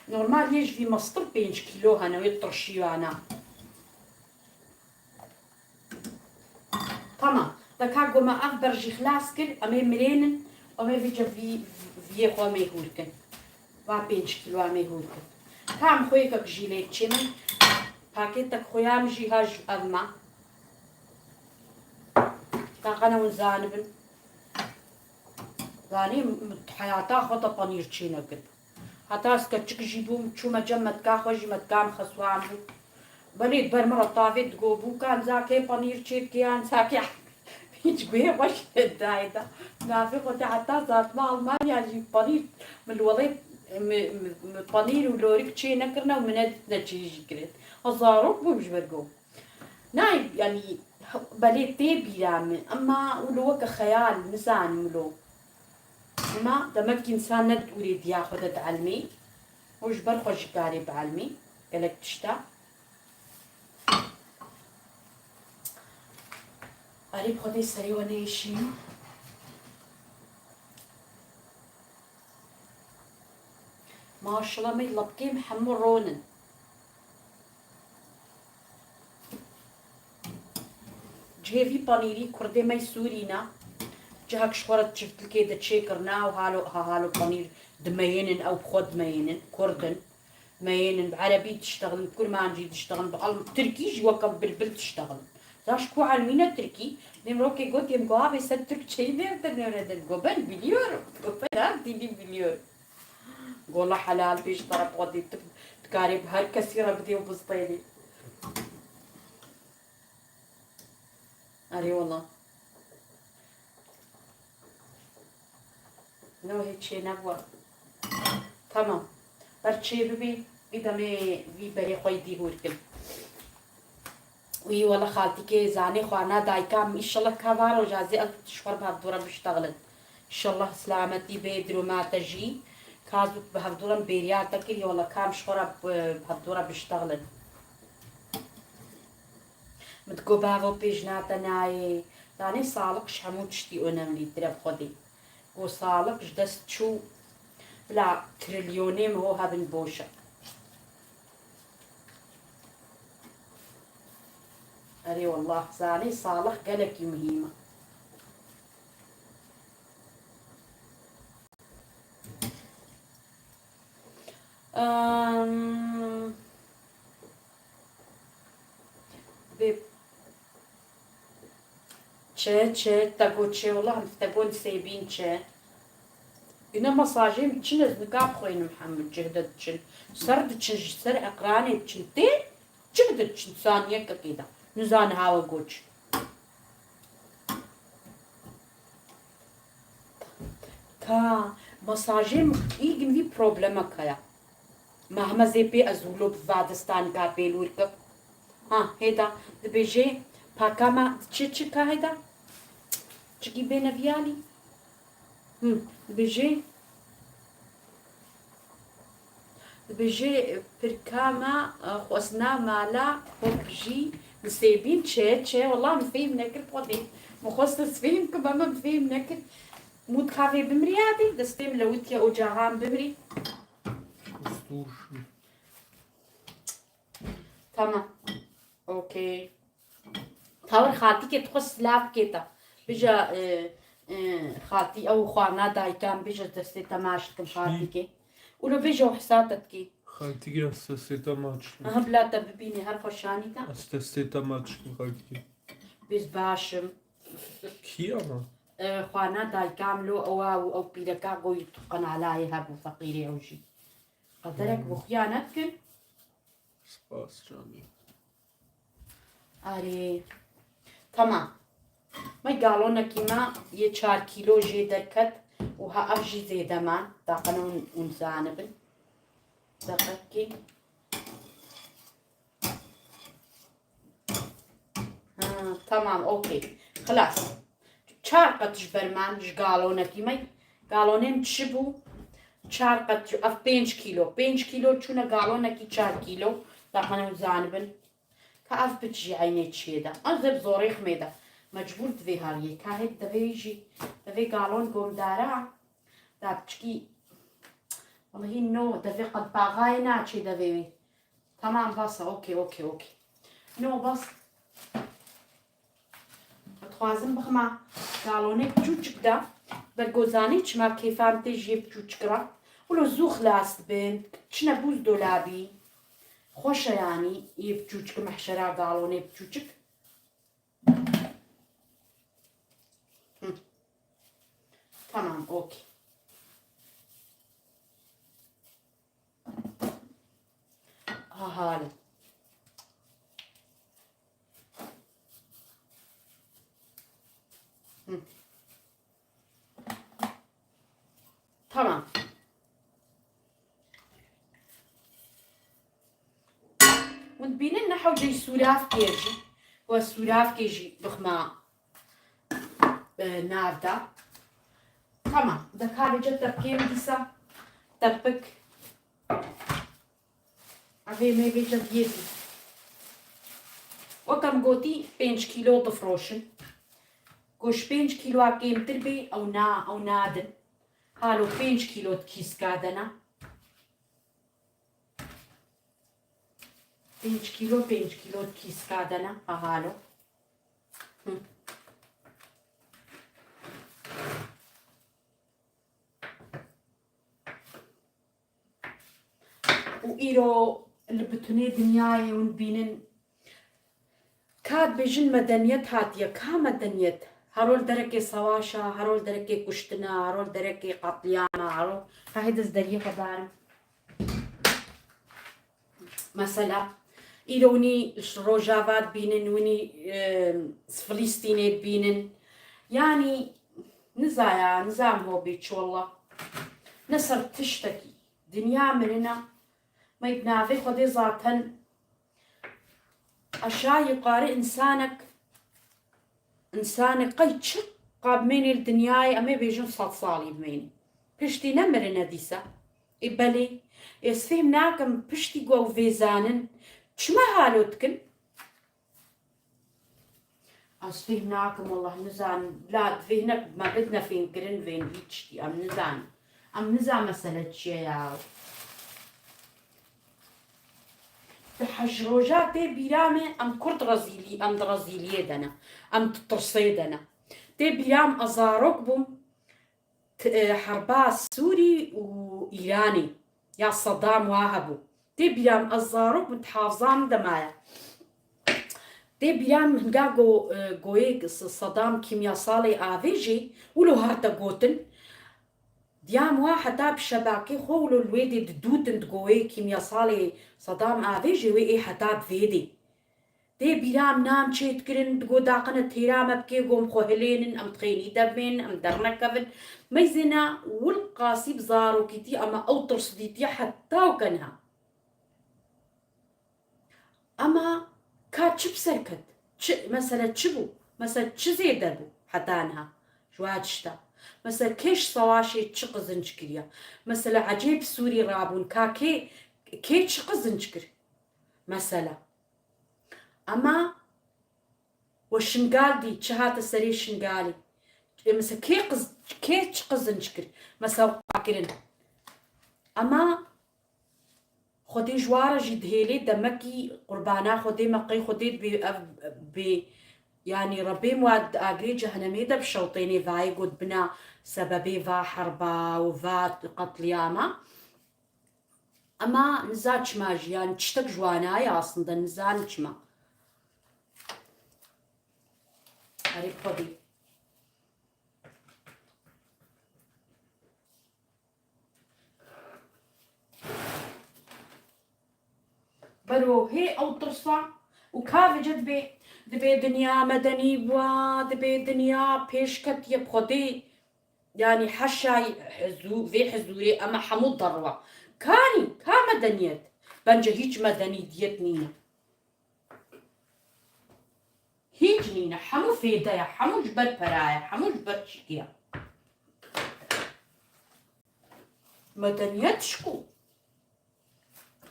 Normal yê ji vî mestir pênc kîlo hene, wê tirşî hene. Tamam. De ka goma ev ber jî xilas kir, em ê mirênin, em ê vîce vî, viyê xwe em ê hûr kin. Va pênc kîlo em ê hûr kin. Ka em xwe yekek jî lê çê min, pakêtek xwe ya min jî ha ji ev ma. Taqana hûn zanibin. Zanî, min heyata xwe de panîr çê nekir. Heta ez keçik jî bûm, çûme cem metka xwe jî, metka min xeswan bû. Belê ber min re tavê digo bû, kan zakê panîr çê dike, yan zakê hiç guhê xwe jî nedayê de. Navê xwe de heta zatme Almanya jî panîr, min welê, mi, mi, mi panîr û lorik çê nekirine û min nedîtine çê jî kirin. Ez zarok bûm ji ber ku. Nayê, yanî, belê tê bîra min, ema wilo weke xeyal, nizanim wilo. Ema demek însan ne di ûrê diya xwe de dielmê û ji ber xwe jî karê bielmê gelek tişta. Erê bi Xwedê serê we neyêşînin. Maşallah, me lebkêm hemû ron in. Cihê vî panîrî kurdê me yî Sûrî ne. Cihek ji xwe re çiftilkê de çêkirine û halo, ha, halo panîr dimeyênin, ew bi xwe dimeyênin, kurd in. Dimeyênin, bi erebî diştexilin, bi kurmancî diştexilin, bi alm-, tirkî jî weke bilbil diştexilin. Za ji ku elmîne tirkî, dêm rokê gotiyê min, go, "Abi sen Türkçeyi nereden öğrendin?" Go, "Ben biliyorum." Go, "Ben her dili biliyorum." Gola helal bê ji teref xwe dê tu dikarê bi her kesî re bidê û bizbênî. Erê wala. No hê çê nebû. Tamam. Ber çê bibî, vî demê vî berê xwe yî dî hûr kin. Wî wela xaltîkê zanê xwarina dayika min, înşallah ka va roja zê ev ji xwe re bi hevdû re biştexilin. Înşallah silametî bê, dirûma te jî. Ka zû bi hevdû re min bêriya te kir, wela ka min ji xwe re bi, bi hevdû re biştexilin. Min digo bavo pêjna te nayê. Danê saliq ji hemû tiştî önemlîtir e bi Xwedê. Go saliq ji dest çû, bila trilyonê min ho hebin boş e. Erê wallah, zanê saliq gelekî muhîm e. Em, bê çi, çi, te got çi, wela em te got nisêbîn çi. Îne mesajê min çin, ez nika bixwînim hemû cih de diçin. Ser diçin, ji ser ekranê diçin. Tê çi diçin saniyekekê de. Nizane hawe got çi. Ka mesajê min îgin vî problemek heye. Me heme zê pê ez wilo bi vadistan ka pêlûr kim. Ha, hêda dibêjê paka me çi çi ka hêda? Çikî bê neviyalî? Hı, dibêjê, dibêjê pirka me, e, xwesna mala xwe bijî, nisêbîn çe, çe, wela min fêm nekir xwedê. Min xwest ez fêm kim, ema min fêm nekir. Mût kavê bimriyatî, destê min lewitiye ocaxan bimrî. Ustûr. Tamam. Okey. Tawir xaltîkê dixwe silav bikê te. Bija, e, e, xaltî ew xwarina dayikan, bija destê te maç dikim xaltîkê. Ulo bija û hisa te dikî. Xaltîkê ez destê te maç dikim. Aha, bila te bibînî her xwe şanî te. Ez destê te maç dikim xaltîkê. Biz başim. Kî ama? E, xwarina dayikan lo ewa û ew pîreka goyî tu qenalayê hebû feqîrê ew jî. Qederek bi xuya nekin. Spas canî. Arê. Tamam. Me galonekî me yê çar kîlo jê derket û ha ev jî zêde me. Daqene hûn, hûn zanibin. Deqekî. Ha, Tamam, okey. Xilas. Çar qat ji ber man ji galonekî me. Galonên çi bû? Çar qat ji, ev pênc kîlo. Pênc kîlo çûne galonekî çar kîlo. Daxwene hûn zanibin. Ka ev piç jî eynê çiyê de. Ez ê bi zorê ximê de. Mecbûr divê hariyê. Ka hêk devê jî, devê galon gomdara. Da piçkî. Wellahî no, devê qelpaxayê naçê devê wê. Tamam, bas e, okey, okey, okey. No, bas. Dixwazim bixima galonek çûçik de, ber gozanî çima kêfan tê jê biçûçik re. Wilo zû xilas dibin, çine buzdolabî. Xweş e yanî, yê biçûçik, mehşera galonê biçûçik. Hı. Tamam, okey. Ha, hale. Hı. Tamam. Hûn dibînin ne hewceyî sûravkê jî. We sûravkê jî bixma, e, nav de. Tamam. De ka vêce tepkê min dîsa. Tepik. Evê me vêce diyê dî. Wek em gotî pênc kîlo difroşin. Ku ji pênc kîloa kêmtir bê, ew na, ew nadin. Halo pênc kîlo di kîska de ne. Pênc kîlo, pênc kîlo di kîska de ne. Ha halo. Hı. Û îro li bitinê dinyayê hûn dibînin, ka dibêjin medeniyet hatiye, ka medeniyet? Hero li derekê sewaşa, hero li derekê kuştina, hero li derekê qetliyama, hero, ka hê dest deriyê xwe darim. Mesela, îro winî ji Rojava dibînin, winî, e, Filîstînê dibînin. Yanî, niza ya, nizam ho bê çi wella. Ne ser tiştekî. Dinya mirina. Me bi navê Xwedê zaten aşağı yukarı insanek, insanek qey çi qabmênê li dinyayê, em ê bêjin sed salî bimênî. Piştî ne mirine dîsa. Ê belê, ez fêhm nakim piştî ku ew vê zanin, çima halo dikin? Ez fêhm nakim, wallah nizanim. La divê hinek me bidine fêmkirin vên vî tiştî. Em nizanin. Em nizan mesele çi ye ya. Di hej roja tê bîra me, em kurd rezîlî, em di rezîliyê de ne. Em di tirsê de ne. Tê bîra me ez zarok bûm. T-, e, herba Sûrî û Îranê ya Sedam wa hebû. Tê bîra min, ez zarok bûm, di hafza min de maye. Tê bîra min hinga go-, e, goyê S-, Sedam kîmyasalê avêjê, wilo hate gotin. Diyam wa heta bi şebakê xwe wilo li wê dê didûtin di goyê kîmyasalê Sedam avêjê wê ê heta di vê dê. Tê bîra min nam çê dikirin, digo daqine têra me bikê, gom xwe hilênin, em di xênî de bimênin, em dernekevin. Meyzêna wil qasî bi zarokîtî, ema ew tirs dîtiye heta û ke niha. Ema ka çi bi ser ket? Çi, mesele çi bû? Mesele çi zêde bû heta niha? Ji wa tişta. Mesele kê ji sewaşê çi qizinc kiriye? Mesele ecê bi Sûrî rabûn, ka kê, kê çi qizinc kir? Mesele. Ema we Şingal dî, çi hate serê Şingalê? E, mesela kê qiz-, kê çi qizinc kir? Mesela xwe kirin. Ema Xwedê ji wa re jî dihêlê demekî qurbana Xwedê me qey Xwedê dibê ev bê, yanî Rebê me wa di agirê cehenemê de bişewtênê vayê got bina sebebê va herba û va qetliyama. Ema niza çima jî, yanî tiştek ji wana ye aslında, nizanim çima. Erê Xwedê. Bero hê ew tirsa û ka vêce dibê, dibê dinya medenî bûa, dibê dinya pêş ketiye bi Xwedê. Yanî heşa hizû-, vê hizûrê ema hemû derwa. Kanî, ka medeniyet? Bence hîç medenîdiyet nîne. Hîç nîne. Hemû fêde ye. Hemû ji ber pera ye. Hemû ji ber çîkê ye. Medeniyet şiko.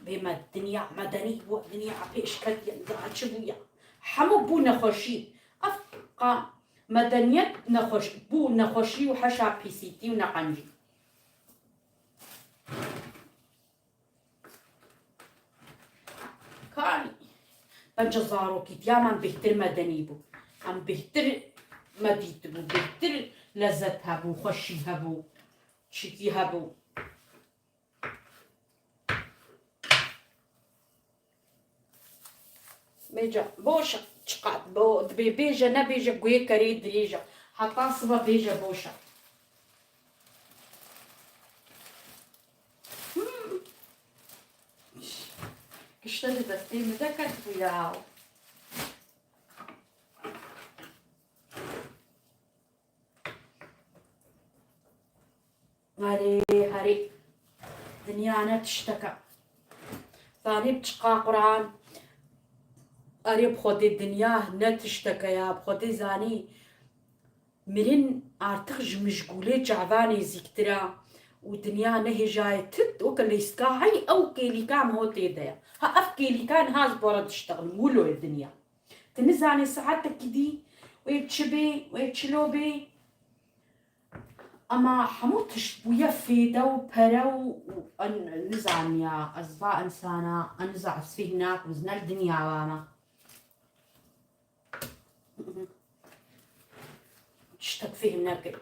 Bê me dinya medenî bû, dinya pêşketiye, daha çi bûye? Hemû bû nexweşî. Ev qa medeniyet nexweş, bû nexweşî û heşa pîsîtî û neqencî. Kanî, bence zarokîtiya me bêhtir medenî bû. Em bêhtir me dîtibû, bêhtir lezet hebû, xweşî hebû, çîkî hebû. Bêje, boş e, çiqat bo, dibê bêje, nebêje, guhê kerê dirêj e. Heta sibe bêje, boş e. Hmm. Kişte li destê min de ketibû ya. Erê, herê. Dinya ne tiştek e. Zanî bi çiqa Quran. Erê, bi Xwedê dinya ne tiştek e ya. Bi Xwedê zanî mirin artık ji mijgûlê çavan nêzîktir e û dinya ne hêjayê tit weke lîstika hey ew kêlîka miho tê de ye. Ha ev kêlîka niha ji bo re diştexin. Wilo ye dinya. Tu nizanî saetekî dî wê çi bê, wê çilo bê. Ema hemû tişt bûye fêde û pere û, û en, nizaniya ez va insana, en niza ez fêhm nakim, ez ne li dinya wa me. Tiştek fêhm nekir.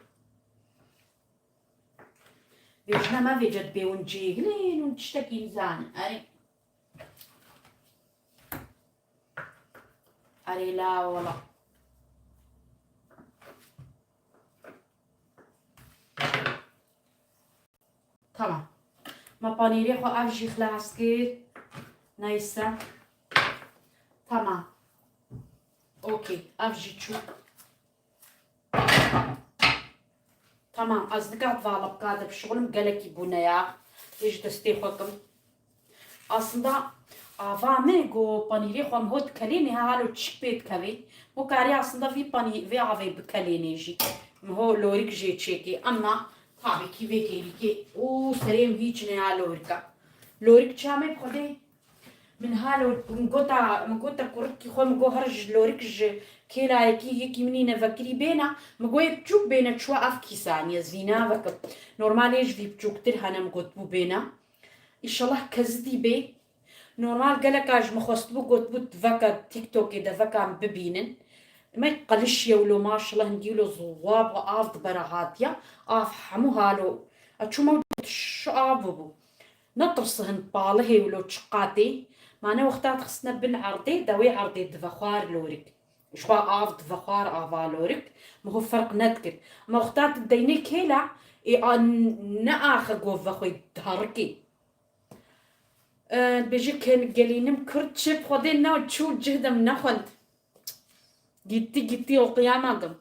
Vêjne me vêce dibê hûn cêhil in, hûn tiştekî nizanin. Erê. Erê la wala. Tamam. Me panîrê xwe ev jî xilas kir. Neyse. Tamam. Okey. Ev jî çû. Tamam, ez nika di valabka de bişixulim, gelekî bûne ya. Ê ji destê xwe kim. Aslında ava me go panîrê xwe miho dikelênê, ha halo çik pê dikevê. Mo karê aslında vî panî-, vê avê bikelênê jî. Miho lorik jê çêkê. Ama tabii ki vê kêlîkê û serê min hîç ne ya lorika. Lorik çamê bi Xwedê Min ha lor-, min gota, min gota kurikî xwe, min got her ji lorik ji kêlayekî yekî min î nevekirî bêna, min got yê biçûk bêne çûwa ev kîsa, niye zîna vekim. Normalê ji vî biçûktir hene min gotibû bêna. Îşallah kezidî bê. Normal geleka ji min xwestibû gotibû veke TikTokê de veka min bibînin. Me qelişiye wilo maşallah hingî wilo ziwa bû av di bera hatiye. Av hemû halo. E çûma şu av bûbû. Netirsihin palihê wilo çiqatê, mane wexta dixistine bin erdê, de wê erdê dive xwar lorik. Ji xwe av dive xwar ava lorik, miho ferq nedikir. Ama wexta tu deynê kêla, ê a n-, ne axe gov ve xwe diherikê. E, bêje ken gelînim kurd çi bi Xwedê ne çû cih de min nexwend. Gitti gitti, o qiyamadım.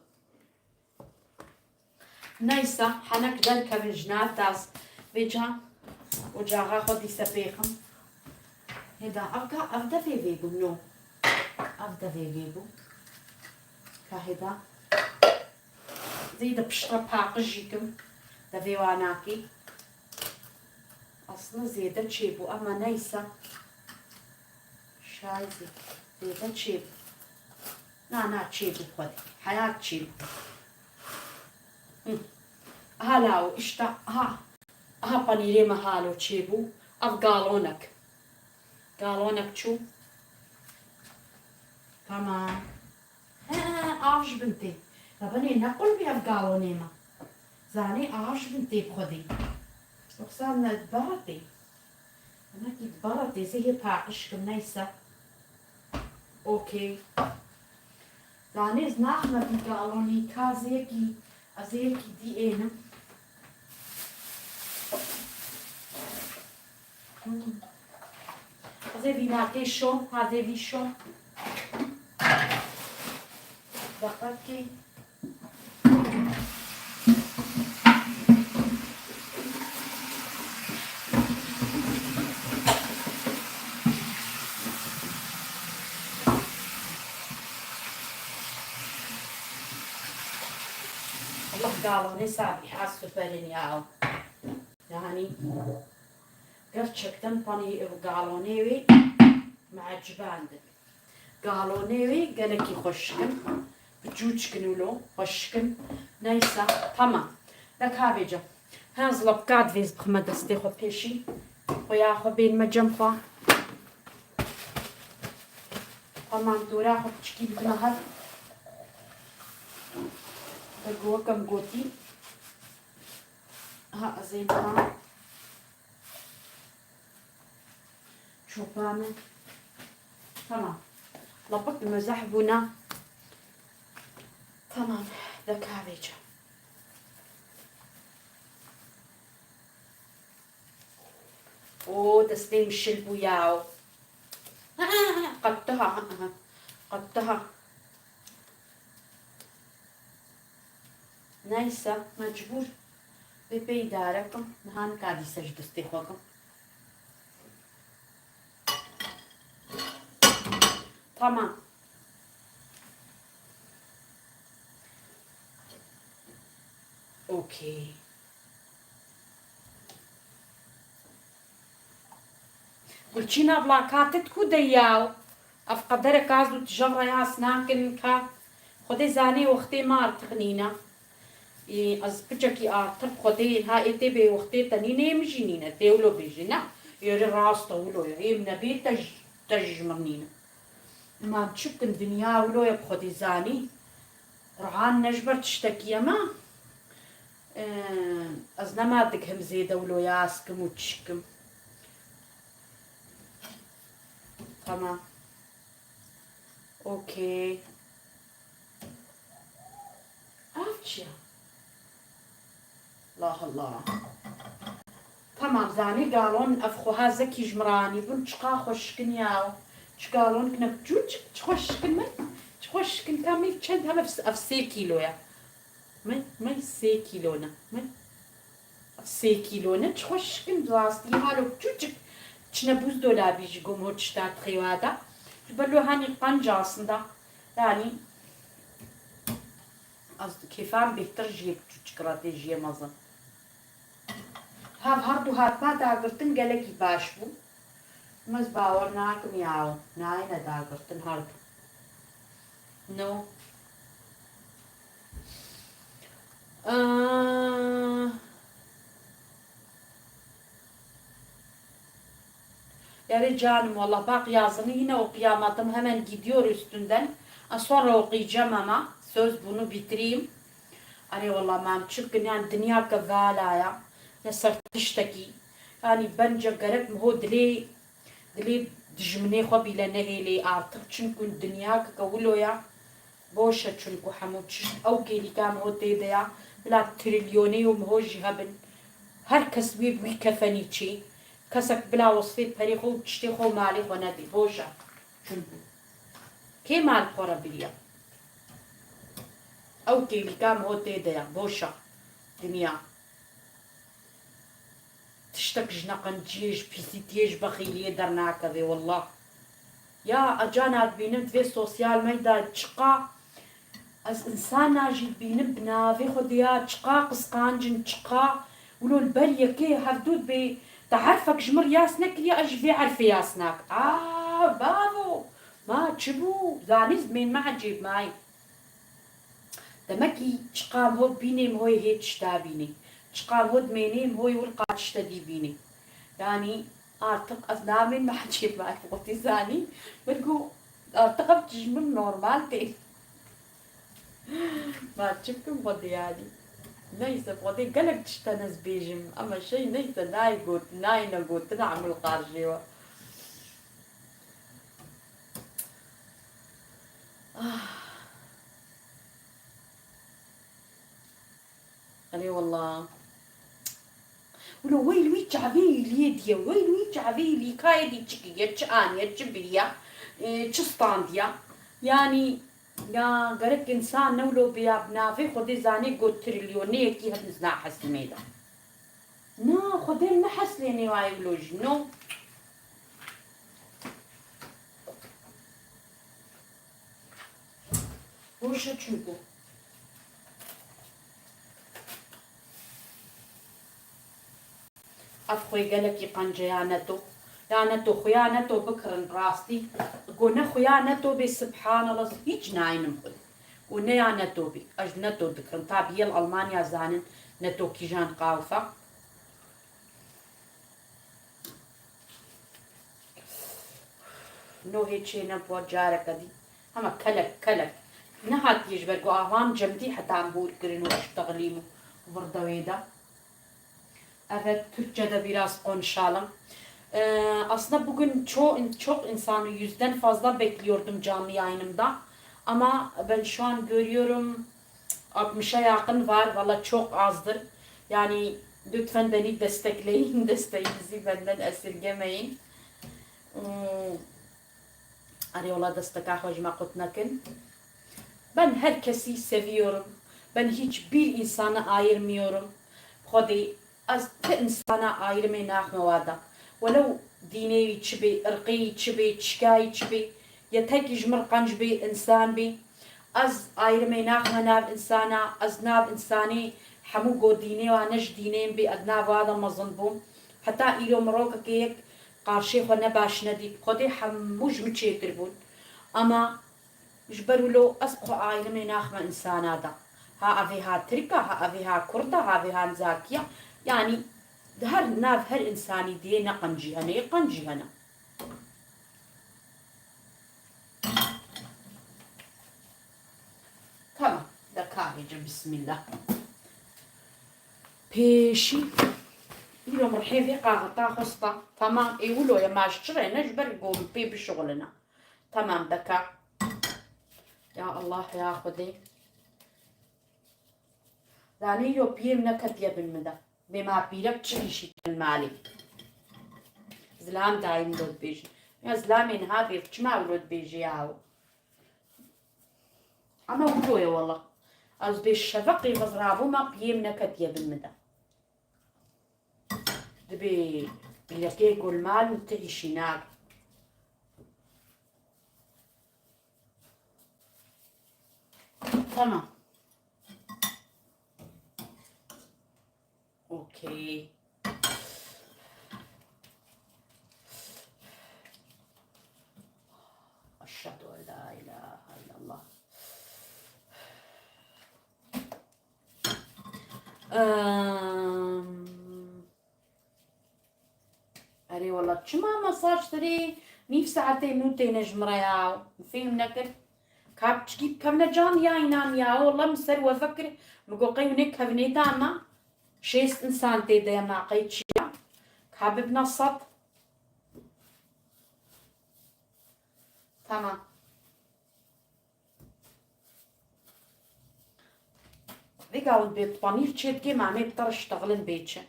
Neyse, henek derkevin ji nav dest. Vêca ocaxa xwe dîse pêxim. Hêda, ev ka, ev devê vê bû, no. Ev devê vê bû. Ka hêda. Zêde piştre paqij jî kim. Devê wa nakê. Aslında zêde çêbû, ama neyse. Şayzî. Zêde çêbû. Na, na, çêbû xwedî. Heyat çêbû. Hı. Hala o, işte, aha. Aha panîrê me halo çêbû. Ev galonek. Galonek çû. Tamam. He, av ji bin tê. Rebenê ne qulbî ev galonê me. Zanê av ji bin tê bi Xwedê. Yoksa ne bara tê. Hinekî di bara tê, zê hê paqij kim, neyse. Okey. Zanê ez naxime vî galonî, ka zê yekî, ez ê yekî dî ênim. Hmm. Ez ê vî nakê şo, ha zê vî şo. Deqekê. Galonê Sabîha super in ya. Yani gerçekten panî ev galonê wê me ecibandin. Galonê wê gelekî xweşik in. Bi çûçik in wilo, xweşik in. Neyse, tamam. De ka vêca. Henzla bi ka divêz bixime destê xwe pêşî. Xwe ya xwe bênime cem xwe. Tamam, dora xwe piçikî bidime hev. Wek wekem gotî. Ha, ez ê niha çopane. Tamam. Lapik mezeh bûna. Tamam. De ka vêca. O, destê min şil bû ya. Qetiha, qetiha. Neyse, mecbûr. Bê pê îdare kim. Niha nika dîse ji destê xwe kim. Tamam. Okey. Gulçîna bila ka tu diku de yaw. Ev qederek az û tijara yas nakin ka. Xwedê zanê wextê me artix nîne. Ê, ez piçekî artix Xwedê ha ê tê bê wextê te nîne ê min jî nîne. Tê wilo bêjî ne. Ê rê rast e wilo ye. Ê min nebê te ji, te jî ji min nîne. Ma çi bikim dinya wilo ye bi Xwedê zanî. Quran ne ji ber tiştekî ye me. Ee, ez nema dikim zêde wilo ya ez kim û çi kim. Tamam. Okey. Ev çi ya? Allah Allah. Tamam, zanî galon ev xweha zekî ji min re anîbûn. Çiqa xweşik in ya. Çi galon kine çûçik, çi xweşik in min. Çi xweşik in ka min çend heme ev sê kîlo ya. Min, min sê kîlo ne. Min sê kîlo ne. Çi xweşik in rastî halo çûçik. Çine buzdolabî ji gom ho tişta dixê wa da. Ji ber lo hanî qenc aslında. Yani, ez kêfan bêhtir ji yê biçûçik re tê ji yê mezin. Hev her du hatma dagirtin gelekî baş bû. Min ez bawer nakim ya nayêne dagirtin her du. No. Aa, Yarê canım, valla bak yazını yine okuyamadım. Hemen gidiyor üstünden. A, sonra okuyacağım ama. Söz bunu bitireyim. Hani valla mam çünkü yani dünya kevala ya. Ne sertişteki. Yani bence gerek mi ho dilê, dilê dijminê xwe bile nehêlê artık. Çünkü dünya kekewilo ya. Boş e çunku hemû tişt ew kêlîka miho tê de ya, bila trilyonê û miho jî hebin. Her kes wê bi wî kefenî çê. Kesek bila wesfê perê xwe û tiştê xwe û malê xwe nedê. Boş e çunku. Kê mal xwe re biriya? Ew kêlîka miho tê de ya. Boş e dinya. Tiştek ji neqenciyê, ji pîsîtiyê, ji bexîliyê dernakeve, wallah. Ya, e, cana dibînim divê sosyal medya çiqa, ez insana jî dibînim bi navê xwe de ya, çiqa qisqanc in, çiqa wilo li ber yekê hevdû dibê, te herfek ji min re yas nekiriye, ez ji vê herfê yas nakim. A, bavo, ma çi bû? Zanî zimên me ecêb mayî. Demekî çiqa miho dibînê mihoyê hê tişta bînê. Çiqa miho dimênê mihoyê wilqa tişte dî bînê. Yanî artık ez namên me hecê me xwetî zanî. Min got artık ev tij min normal tê. Ma çi bikim Xwedê yanî. Neyse Xwedê gelek tişt hene ez bêjim. Ama şey neyse nayê got, nayê ne gotin emil qarjê we. Ah. Erê wela. Wilo wey li wî çavê îliyê diye, wey li wî çavê îlîkayê dî çi kiriye, çi aniye, çi biriya, e, çi standiya. Yanî, ya gerek însan ne wilo biya bi navê Xwedê zanê got trilyoneyekî hevniz nahesimê de. Na, Xwedê neheslênê wayê wilo jî, no. Boş e çunku. Ev xwê gelekî qence ya neto. Ya neto, xuya neto bikirin rastî. Go ne xuya neto bê, subhanallah, hîç nayînim xwe. Go ne ya neto bê. Ez neto dikirin. Tabî yê li Almanya zanin neto kîjan qawfa. No hê çê nebû careke dî. Hema kelek, kelek. Nehatiye ji ber ku avan cemdî heta em hûr kirin û iştexlîm û vir de wê de. Evet, Türkçe de biraz konuşalım. Ee, aslında bugün ço-, çok insanı yüzden fazla bekliyordum canlı yayınımda. Ama ben şu an görüyorum altmışa yakın var. Valla çok azdır. Yani lütfen beni destekleyin. Desteğinizi benden esirgemeyin. Hmm. Erê wala desteka xwe ji me qut nekin. Ben herkesi seviyorum. Ben hiçbir insanı ayırmıyorum. Xwedê ez ti insana ayrımê naxme wada. Welew dînê wî çi bê, irqê wî çi bê, çika wî çi bê, yetekî ji min qenc bê, insan bê. Ez ayrımê naxme nav insana, ez nav insanê hemû go dînê wa ne ji dînê min bê, ez nav wa de mezin bûm. Heta îro mirokekê yek qarşê xwe ne baş nedît. Xwedê hemû ji min çêtir bûn. Ama ji ber wilo ez xwe ayrımê naxme insana de. Ha evê ha Tirk e, ha evê ha Kurd e, ha evê ha Nizakî ye. Yanî di her nav her insanî diyê ne qencî hene, yê qencî hene. Tamam. De kahveci, bismillah. Pêşî. Îro min rihê vê qaxita xwesta. Tamam, ê wilo ye, ma ji çi re ne, ji ber ku min pê bişuxulina. Tamam, deka. Ya Allah, ya Xwedê. Danê îro piyê min neketiye bin min de. Bê ma pîrek çi îşî kin malê. Zilam dayîm wilo dibêjin. Ya zilamê niha bê çima wilo dibêjê yaw? Ama wilo ye wela. Ez bê şeveqê vizrabûma piyê min neketiye bin min de. Dibê pîrekê gulmal û ti îşî nake. Tamam. Okey. Eşhedü en la ilahe illallah. Em, Erê wela, çima mesaj tirê nîv saetê nû têne ji min re ya? Fêm nekir. Ka piçkî bikevne canî yayînan ya. Wela min ser we vekir. Min got qey hûn ê kevnê de me. Şêst insan tê de ye, ma qey çi ye? Ka bibine sed. Tamam. Vêga hûn bê panîr çê dikê, ma em ê bi te re ştexilin bê çi?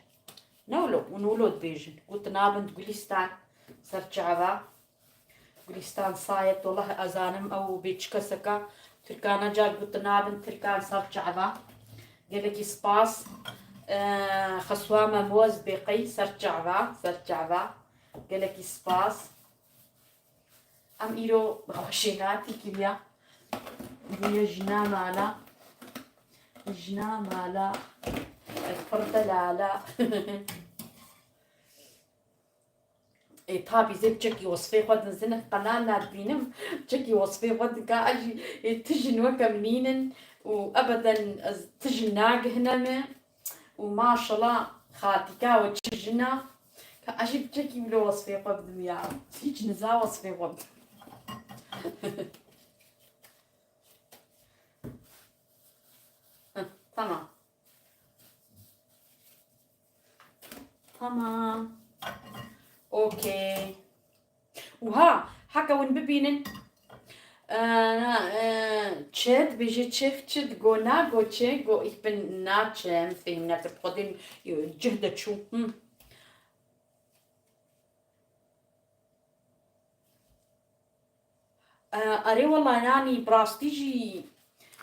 Ne wilo, hûn wilo dibêjin. Gotin nabin Gulîstan ser çava. Gulîstan Sayed, welahi ez zanim ew bê çi keseka. Tirkan e car gotin nabin Tirkan ser çava. Gelekî spas. Eee, Xeswa Memoz bê qey ser çava, ser çava. Gelekî spas. Em îro bi xweşênatî kiriya. Bûye jina mala. Jina mala. Ez pir delala. Ê, tabî zê çekî wesfê xwe din zinik qenal nadibînim. Çekî wesfê xwe dika, ez jî, ê, tijin weke min nînin û ebeden ez tijin nagihine me. Û maşallah, xatîka we çi jina. Ka ez jî çekî wilo wesfê xwe bidim ya. Hîç niza wesfê xwe bidim. Heh, tamam. Tamam. Okey. Û ha, heke hûn bibînin, e, e, çi dibêje, çi, çi digo, nago çi, go, ich bin naçe, em fêm nekir, bi Xwedê cih de çû. Hı. E, erê wela, yanî bi rastî jî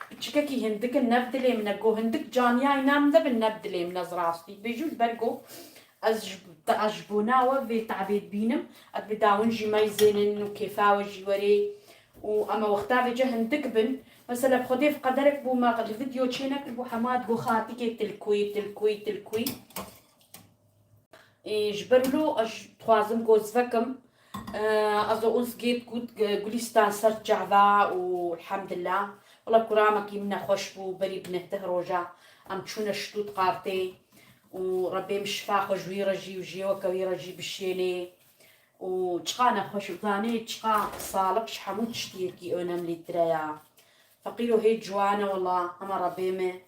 piçikekî hindik in, ne bi dilê min e. Go hindik caniyayîna min de bin, ne bi dilê min e, ez rastî dibêjim, ji ber go ez ji, ez ji bona we vê tebê dibînim. Ez bi dawin jî meyzênin û kêfa we jî werê. Û em ê wexta vêce hindik bin. Mesela bi Xwedê qederek bû me li vîdeo çê nekiribû, hema digo xatikê tilkûyî, tilkûyî, tilkûyî. Ê, ji ber wilo ez dixwazim goz vekim. Ê, ez û uns gêt gut, e, Gulistan ser çava û elhamdillah. Wala kuramekî min nexweş bû, berî bi neh deh roja em çûne Stuttgartê û Rebê min şifa xwe ji wî re jî û ji yê weke wî re jî bişênê. Û çiqa nexweş û zanê çiqa saliq ji hemû tiştiyekî önemlîtir e ya. Feqîro hê ciwan e wela, hema Rebê min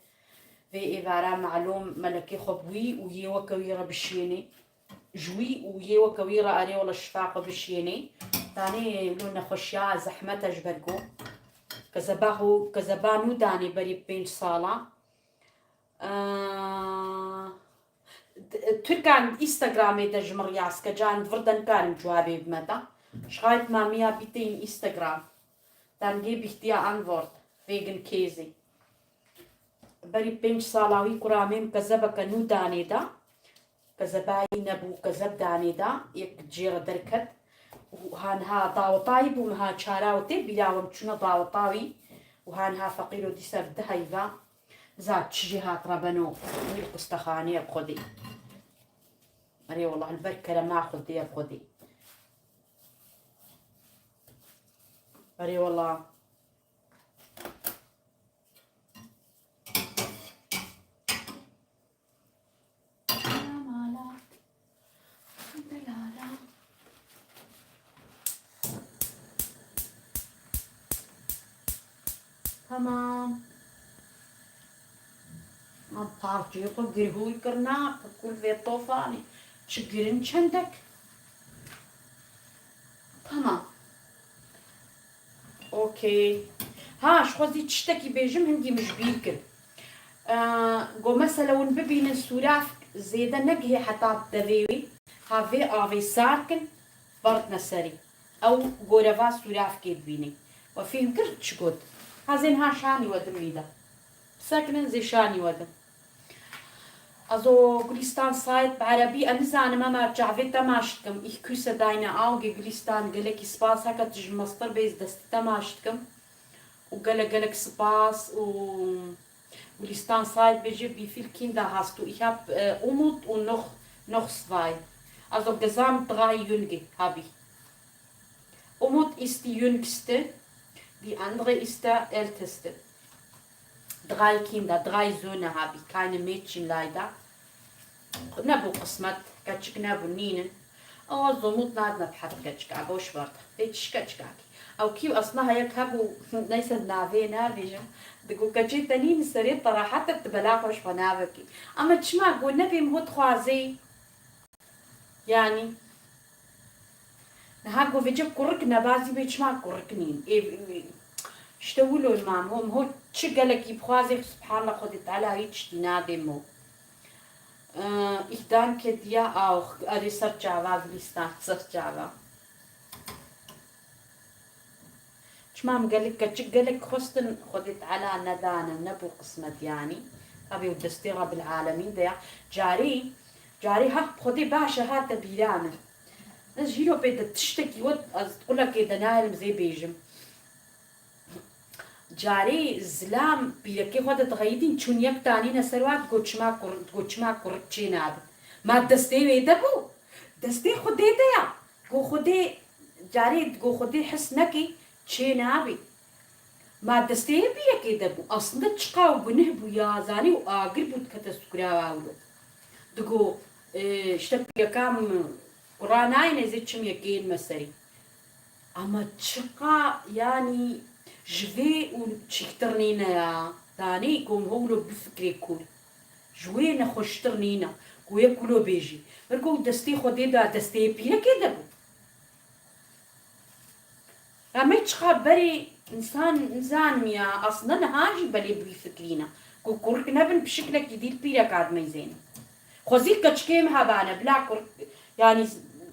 vê êvara malûm melekê xwe bi wî û yê weke wî re bişênê. Ji wî û yê weke wî re erê wela şifa xwe bişênê. Danê wilo nexweşiya zehmet e ji ber ku kezeba xwe, kezeba nû danê berî pênc sala. Aa, d-, Tirkan Instagramê de ji min riyaz ke, can vir de nikarim cewabê bime da. Şayet mamiya bîteyîn Instagram. Dengê bihtiya Anvort, wegen Käse. Berî pênc sala wî kuramê min kezebeke nû danê da. Kezebayî nebû, kezeb danê da, yek cê re derket. Û ha niha dawetayî bû, min ha çara wê tê bîra we, min çûne daweta wî. Û ha niha feqîro dîsa bi di heyva. Niza çi jê hat rebeno, wî li qistexaneyê bi Xwedê. Erê wela, li ber kerema Xwedê ye bi Xwedê. Erê wela. Tamam. Em parçeyê xwe girhûr kirina, kul vê tofanê. Çi girin çendek. Tamam. Okey. Ha, ji xwe zî tiştekî bêjim, hingî min ji bîr kir. Ee, go mesela hûn bibînin sûravk zêde negihê heta devê wê. Ha vê avê sar kin, berdne serî. Ew goreva sûravkê dibînê. We fîhm kir çi got? Ha zên ha şanî we din vî de. Sekinin zê şanî we din. Also, Gulistan Said bi erebî, em nizanim, ema çavê temaş dikim. Ich küsse deine Auge, Gulistan, gelekî spas, heke tu ji mestir bê, ez destî temaş dikim. Û gelek, gelek spas û Gulistan Said bêje, wie viel Kinder hast du? Ich hab, äh, Umut und noch, noch zwei. Also, gesamt drei Jünger hab ich. Umut ist die Jüngste, die andere ist der Älteste. Drei Kinder, drei Söhne habe ich, keine Mädchen leider. Nebû qismet, keçik nebû, nînin. Ew ez Umut nadime bi her keçika, boş ver. Vê çi keçikakî. Ew kî aslında heyek hebû, neyse navê nabêjim. Digo keçê te nînin serê te rehet e, tu bela xwe ji xwe navekî. Ama çima go nebê min hot dixwazê? Yanî, niha go vêce kurik nebazî bê, çima kurik nîn? Ê, ê, işte wilo mam, hom ho çi gelekî bixwazê, subhanallah, Xwedê Teala hiç tiştî nadê mo. Ee, ich danke dir auch, erê ser çava Gülistan, ser çava. Çima em gelek keçik gelek xwestin, Xwedê Teala nedane, nebû qismet yanî. Tabi û destê Rabbil Alemîn de ya. Carî, carî haq Xwedê baş e hate bîra min. Ez jîro pê de tiştekî wet, ez qulekê de nahilim zê bêjim. Carî zilam pîrekê xwe de dixeyidîn, çûn yek tanîne ser wa, digo çima kur-, digo çima kurik çê nabin. Ma destê wê de bû? Destê Xwedê de ya. Go Xwedê, carê digo Xwedê his nekê, çê nabê. Ma destê pîrekê de bû. Aslında çiqa û gunih bû ya, zanî û agir bû dikete sukra wilo. Digo, e, işte pîreka min kura nayên, ez ê çim yekê yên me serî. Ama çiqa, yanî, ji vê û çîktir nîne ya. Danê ku em hewlo bifikirê kûr. Ji wê nexweştir nîne. Ku yek wilo bêjî. Ber ku destê Xwedê de, destê pîrekê de bû. Em ê çiqa berê însan nizanim ya. Aslında niha jî belê bi wî fikirî ne. Ku kurik nebin pişiklekî dî li pîreka dimeyzêne. Xwezî keçikê min hebane, bila kurik, yanî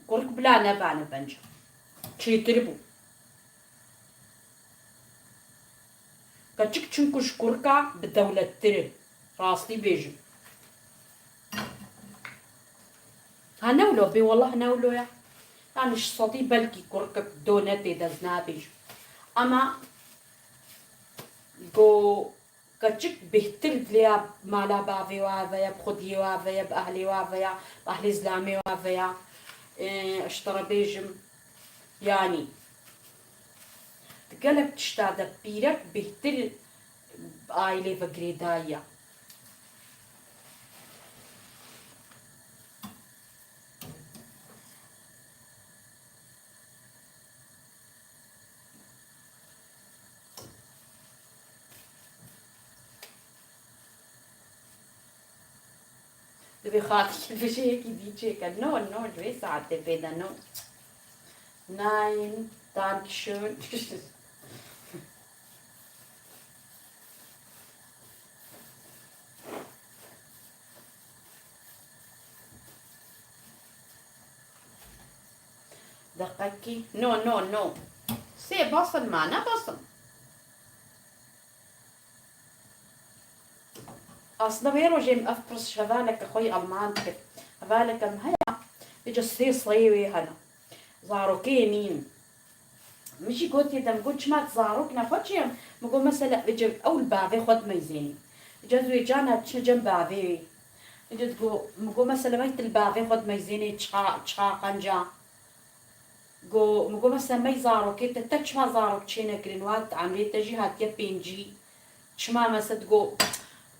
kurik bila nebane bence. Çêtir bû. Keçik çunku ji kurika bi dewlettir e. Rastî bêjim. Ha ne wilo bê, wellah ne wilo ya. Yani ji sedî belkî kurikek do ne tê de, ez nabêjim. Ama go Keçik bêhtir dilê mala bavê wa ve ya, bi xwediyê wa ve ya, bi ehlê wa ve ya, bi ehlê zilamê wa ve ya. Ê, ji te re bêjim, yanî, di gelek tişta de pîrek bêhtir aîlê ve girêdayî ya. Divê xatikê bije yekî dî çêke. No, no, ji vê saetê pê de no. Nein, danke schön. Deqekî. No, no, no. Sê basin ma, ne basin. Aslında vê rojê min ev pirs ji hevaleke xwe yî Alman dikir. Hevaleke min heye, vêca sê seyê wê hene. Zarokê nîn. Min jî gotiye de, min got, çima tu zarok ne xwe çi ye? Min got, mesela, vêca ew li bavê xwe dimeyzênî. Vêca ez wê carna diçime cem bavê wê. Vêca digo, min got, mesela, me tu li bavê xwe dimeyzênê çiqa, çiqa qenca. Go, min got, mesela, me zarokê te, te çima zarok çênekirin, wat emrê te jî hatiye pêncî. Çima mese digo,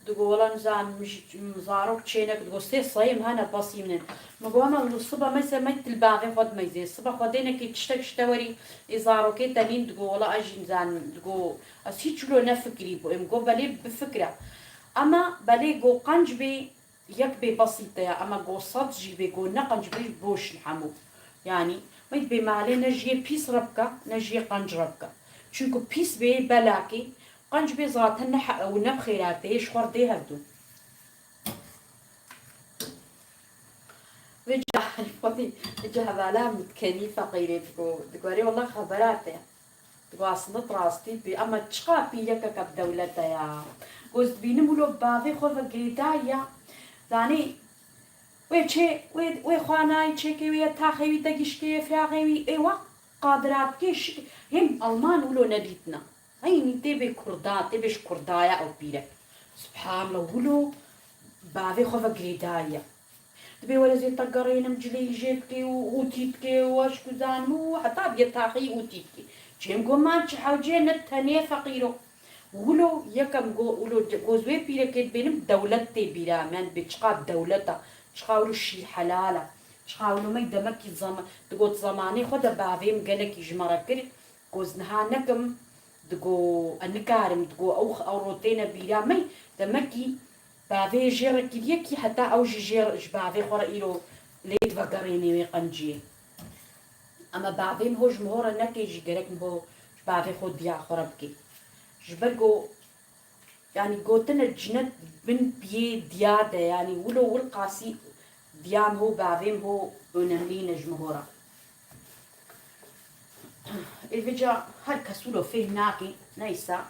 digo, wela nizanim, min jî, min zarok çênek, digo, sê seyê min hene, pasî min in. Min got, hema li sibe mese, me tu li bavê xwe dimeyzê. Sibe xwe dênekê tiştek ji te werî, ê zarokê te nîn, digo, wela ez jî nizanim, digo, ez hîç wilo nefikirî bû. Ê min got, belê bifikire. Ema belê go qenc bê, yek bê besît e ya, ema go sed jî bê, go ne qenc bê, boş in hemû. Yanî, me dibê malê ne ji yê pîs re bike, ne ji yê qenc re bike. Çunku pîs bê belakê, qenc bê zaten ne he-, ew ne bi xêratê, ji xwe re dê hevdu. Vê carî xwedî, vê ca hevala min dikenî feqîrê digo, digo, erê wela xebera te. Digo, aslında rastî bî, ema çiqa pîrekeke bi dewlet e ya. Go ez dibînim wilo bi bavê xwe ve girêdayî ya. Zanî, wê çê, wê, wê xwanayî çêkê wî ye, taxê wî, degişkê wî, firaxê wî, ê wa qadirat bikê şik-, hêm Alman wilo nedîtina. Heynî tê bê Kurda, tê bê ji Kurda ya ew pîrek. Subhanallah, wilo bavê xwe ve girêdayî ya. Dibê were zê te gerênim cilê jê bikê û ûtî bikê û eşk û zanim û heta bigê taxî ûtî bikê. Çêm go man çi hewcê ne tenê feqîro. Wilo yekem go, wilo ce-, go ez wê pîrekê dibênim dewlet tê bîra min, dibê çiqa dewleta, çiqa wilo şîr helal e. Çiqa wilo me demekî zema-, digot zemanê xwe de bavê min gelekî ji me re kir. Go ez niha nekim, digo, e, nikarim, digo, ew, ew rotê ne bîra me, demekî bavê jê re kiriye kî heta ew jî jê re, ji bavê xwe re îro lê divegerênê wê qenciyê. Ema bavê min ho ji min ho re neke jî gerek min ho ji bavê xwe diya xwe re bike. Ji ber go Yanî gotine cinet bin piyê diya de, yanî wilo wilqasî diya min ho, bavê min ho önemlî ne ji min ho re. Ê vêca her kes wilo fêhm nake, neysa,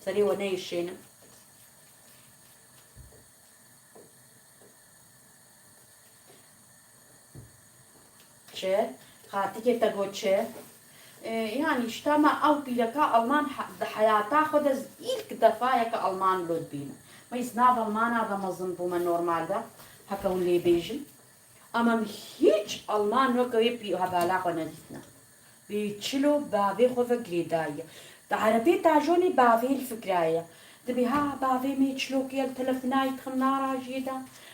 serê we neyê şênim. Çi? Xatikê te got çi? E, yanî, ji dema ew pîreka Alman he-, di heyata xwe de ez îlk defa ye ke Alman wilo dibînim. Me ez nav Almana de mezin bûme normalde, heke hûn lê bêjin. Ama min hîç Alman weke wê pî-, hevala xwe nedîtine. Bê çilo bavê xwe ve girêdayî ye. Di erebê tajonê bavê li fikra ye. Dibê, ha, bavê me çilokê ye, li telefonayî dixim narajiyê de.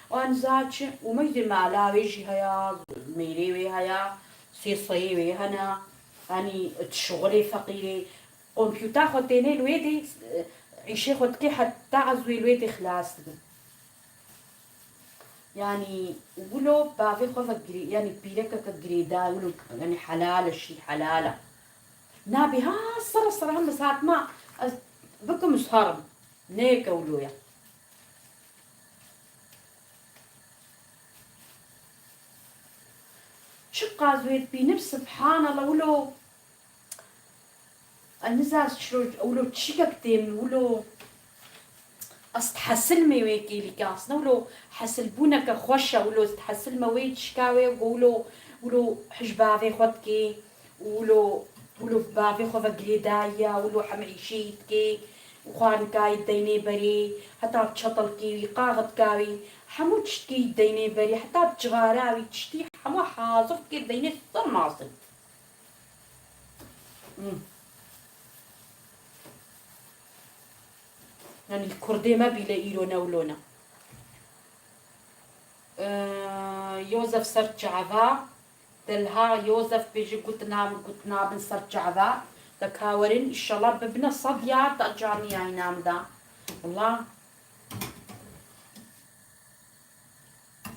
Wan za çi? Û me dê mala wê jî heya, mêrê wê heya, sê seyê wê hene. Yanî, di şixulê feqîrê. Kompûta xwe tênê li wê dê, îşê xwe dikê heta ez wê li wê dê xilas dibim. Yanî wilo bavê xwe ve girê-, yanî pîrekeke girêdayî, wilo, yanî helal e, şî helal e. Nabê ha sere sere hem ez hatma ez bikim ez herim. Neyeke wilo ye. Çiqas wê dibînim, subhanallah, wilo Ez nizam çilo, wilo çîkek têm, wilo ez dihesilmê wê kêlîkê, aslında wilo hesilbûneke xweş e, wilo ez dihesilme wê çîka wê, go wilo, wilo hij bavê xwe dikê, wilo, wilo bavê xwe ve girêdayî ya, wilo hem îşê yî dikê, xwarinka wî deynê berê, heta bi çetelkê wî, qaxetka wî, hemû tiştkê wî deynê berê, heta bi cixara wî, tiştî hemû hazir dikê deynê ser masê. Hmm. Yanî kurdê me bîle îro ne wilo ne. Ee, Yozef ser çava. Delha Yozef bêje gotna min, gotna min ser çava. De ka werin, înşallah bibine sed ya, ta caniyayîna min de. Wela.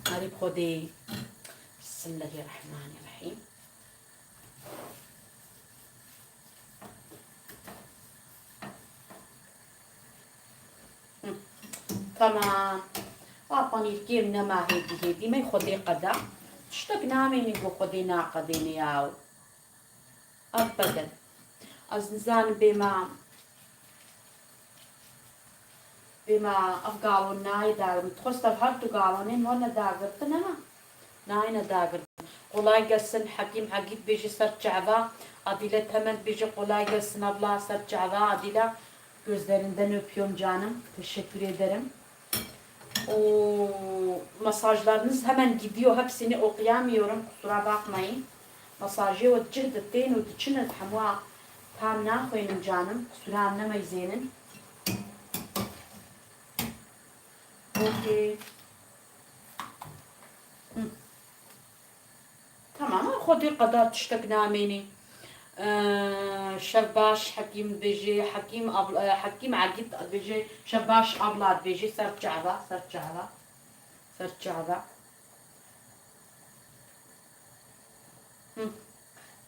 Erê bi Xwedê. Bismillahirrahmanirrahîm. Hı. Tamam. A panîr kêm nema hêdî hêdî, me Xwedê qeda. Tiştek namênî ku Xwedê naqedêne yaw. Ebeden. Ez nizanim bêma, bêma ev galon nayê dagirtin. Dixwest ev her du galonên wan nedagirtin, ama nayêne dagirtin. Kolay gelsin, Hekîm Egîd bêje ser çava. Adile Temel bêje kolay gelsin abla, ser çava Adile. Gözlerinden öpüyorum canım. Teşekkür ederim. O mesajlarınız hemen gidiyor. Hepsini okuyamıyorum. Kusura bakmayın. Mesajê we cih de tên û diçin, ez hemûa tam naxwînim canım. Kusura nemeyzênin. Okey. Hı. Tamam, Xwedê qedar tiştek namênî. Ee, şev baş, Hekîm dibêje, Hekîm abla, e, Hekîm Egîd dibêje, şev baş abla dibêje, ser çava, ser çava, ser çava. Hı.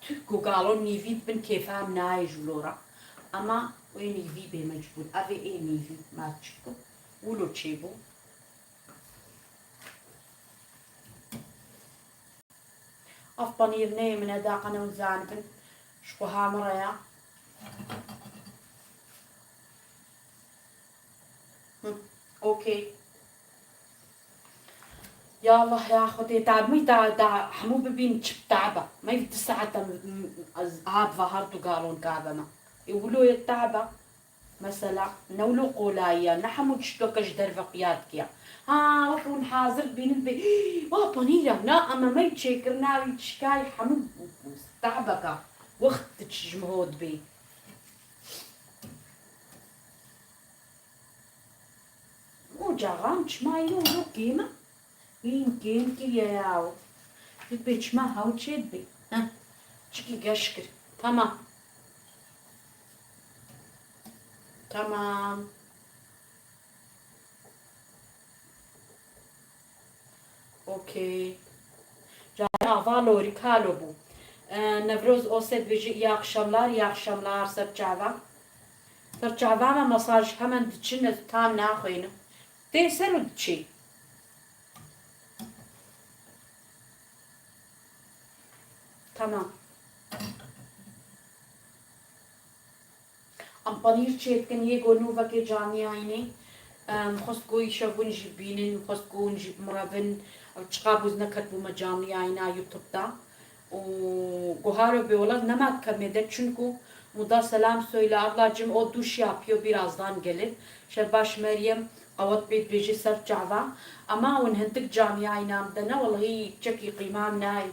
Tu ku galon nîvî dibin kêfa min nayê ji wilo re. Ama wê nîvî bê mecbûr. Ev ê nîvî ma çi ku. Wilo çêbû. Ev panîr neyê min e, daqene hûn zanibin. Ji xwe hamire ya. Hı, okey. Ya Allah ya Xwedê, da min da, da hemû bibîn çi taba. Me du saet em, em, ez, ha, va her du galon kabe me. E, wilo ye taba. Mesela, ne wilo qolayiya, ne hemû tiştoke ji derve xuya dikiya. Ha, wek hûn hazir dibînin bê, wa panîr ya, na, em me çêkir, na, wî çikay hemû tabeka, wext diç ji min ho dibê. Ocaxan çima îro wilo kêm e? Hîn kêm kiriye yaw. Dibê çima hew çê dibê. Heh. Çikî geş kir. Tamam. Tamam. Okey. Cari ava lorî kalo bû. Ee, Nevroz Ose dibêje, iyi akşamlar, iyi akşamlar, ser çava. Ser çava me mesaj hemen diçin, ez tam naxwînim. Tê ser û diçî. Tamam. Em panîr çêdikin, yê ku nû vekê canliyayînê. Em xwest ku îşev hûn jî bînin, xwest ku hûn jî bimrevin. Ev çiqa bûz neketbûme canliyayîna YouTube da. Û guharo bê, wela nema dikemê de, çunku muda selam söyle ablacığım, o duş yapıyor, birazdan gelir. Şev baş Meryem, qewet bê dibêjî ser çava. Ama hûn hindik canliyayîna min de ne, wellahî çekî qîma min nayê.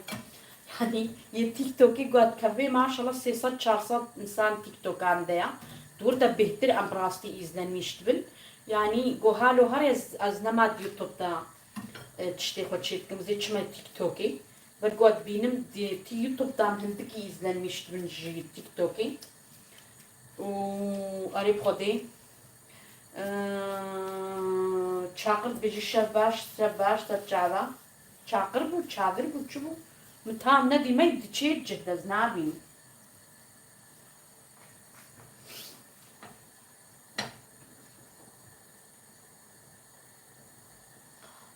Yanî yê TikTokê got kevê maşallah sê sed çar sed insan TikTokan de ya. Di wir de bêhtir em bi rastî îzlenmîş dibin. Yanî guhalo her ez, ez nema di YouTube de, e, tiştê xwe çêdikim, zê çime TikTokê. Ber ku ez dibînim di, ti YouTube dan hindikî îzlenmîş dibin ji TikTokê. Û erê bi Xwedê. Ee, Çaqir dibêjî şev baş, şev baş, te çava. Çaqir bû, çavir bû, çi bû? Min tam nedî, me diçê cih de, ez nabînim.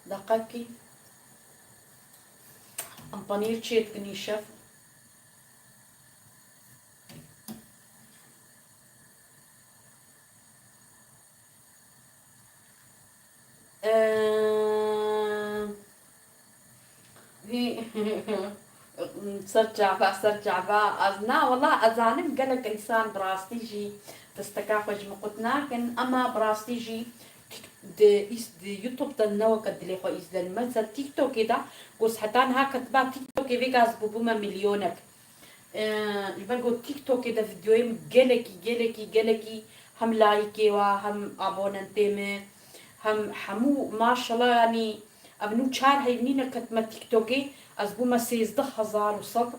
Deqekî. Em panîr çê dikin îşev. Ee, Hî, ser çava, ser çava. Ez na, wela ez zanim gelek însan bi rastî jî Desteka xwe ji min qut nakin, ema bi rastî jî tik-, di îs-, di YouTube de ne weke dilê xwe îzlenî. Mesela TikTokê de, ku ez heta niha ketiba TikTokê, vê gaz bûbûme milyonek. Ee, ji ber ku TikTokê de videoyê min gelekî, gelekî, gelekî hem layikê wa, hem abonentê min, hem hemû maşallah, yanî ev nû çar heyv nîne ketime TikTokê, ez bûme sêzdeh hezar û sed.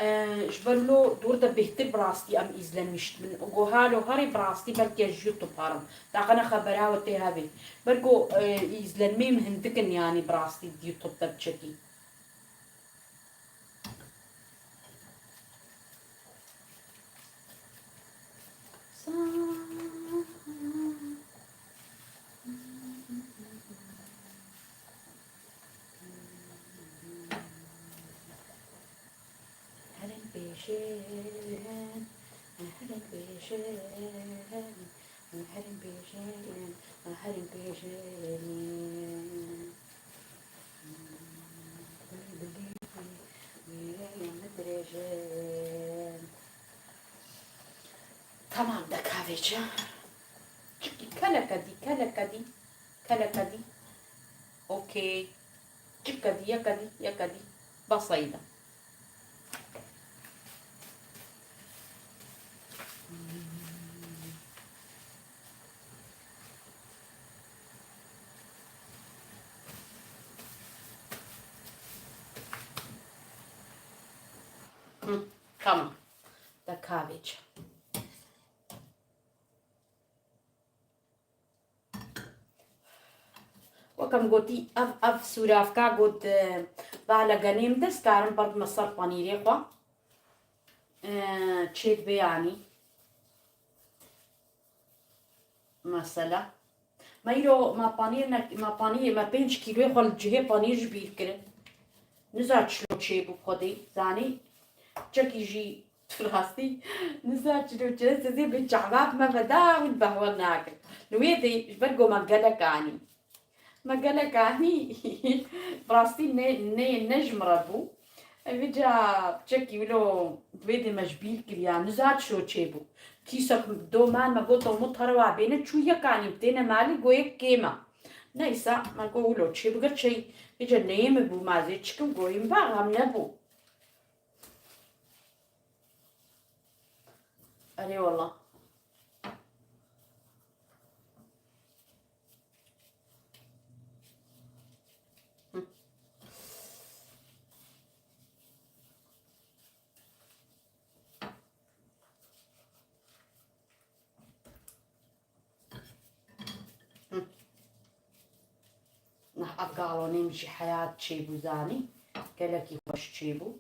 Ee, ji ber wilo dûr de bêhtir bi rastî em îzlenmiş dibin. Û go halo herê bi rastî belkî ez ji YouTube herim. Taqe ne xebera we tê hevê. Ber ku, e, îzlenmeyê min hindik in, yanî bi rastî di YouTube de biçekî. Herin pêşin, herin pêşin, herin pêşin, herin pêşin. Tamam, de kavêce. Çikî keleke dî, keleke dî, keleke dî. Okey. Çikka dî, yeka dî, yeka dî. Basayî de. Hı, tamam. De kavêce. Wek em gotî, ev, ev sûravka got, e, bala genê min de, ez karim berdime ser panîrê xwe. E, çêdibe yanî. Mesela. Me îro, me panîr ne, me panîr, me pênc kîloyê xwe li cihê panîr ji bîr kirin. Niza çilo çêbû bi Xwedê, zanî. Çekî jî tu rastî, niza çilo çêbû, sezê bê çava bi me veda û behwa nakin. Li wê dê ji ber ku me gelek anî. Me gelek anî, bi rastî ne, ne, ne ji min re bû. Vêca piçekî wilo di wê dê me ji bîr kiriya, niza çilo çêbû. Kîsek do mal, me got, "Tomut here wa bêne", çû yek anî, têne malê, go yek kêm e. Neyse, me got, "Wilo çêbû, gerçey, vêca neyê min bû, ma zê çikim", go, "Yê min ba, xem nebû." Erê wela. Nah, ev galonê min jî heyat çêbû, zanî. Gelekî xweş çêbû.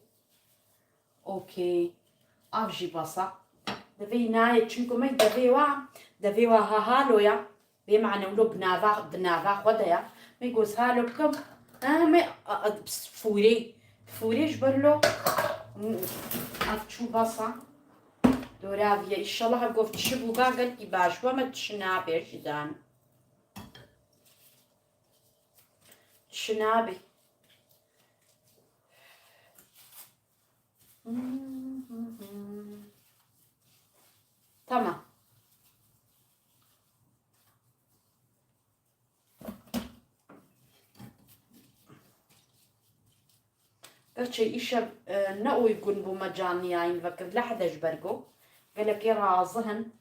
Okey. Ev jî bes e. Devê nayê, çimku me devê wa, devê wa ha halo ya. Bê mane wilo bi nava, bi nava xwe de ya. Me goz halo bikim. Ha, me, a, a, fûrê. Fûrê ji ber lo. Ev çû bes e. Doraviye. Înşallah ev gof çi bû, ba gelkî baş bû, me çi nabe, jî zan. Çi nabe. Tamam. Gerçi îşev, e, ne uygun bû me canlı yayın vekir, lehde ji ber ku gelekê razih in,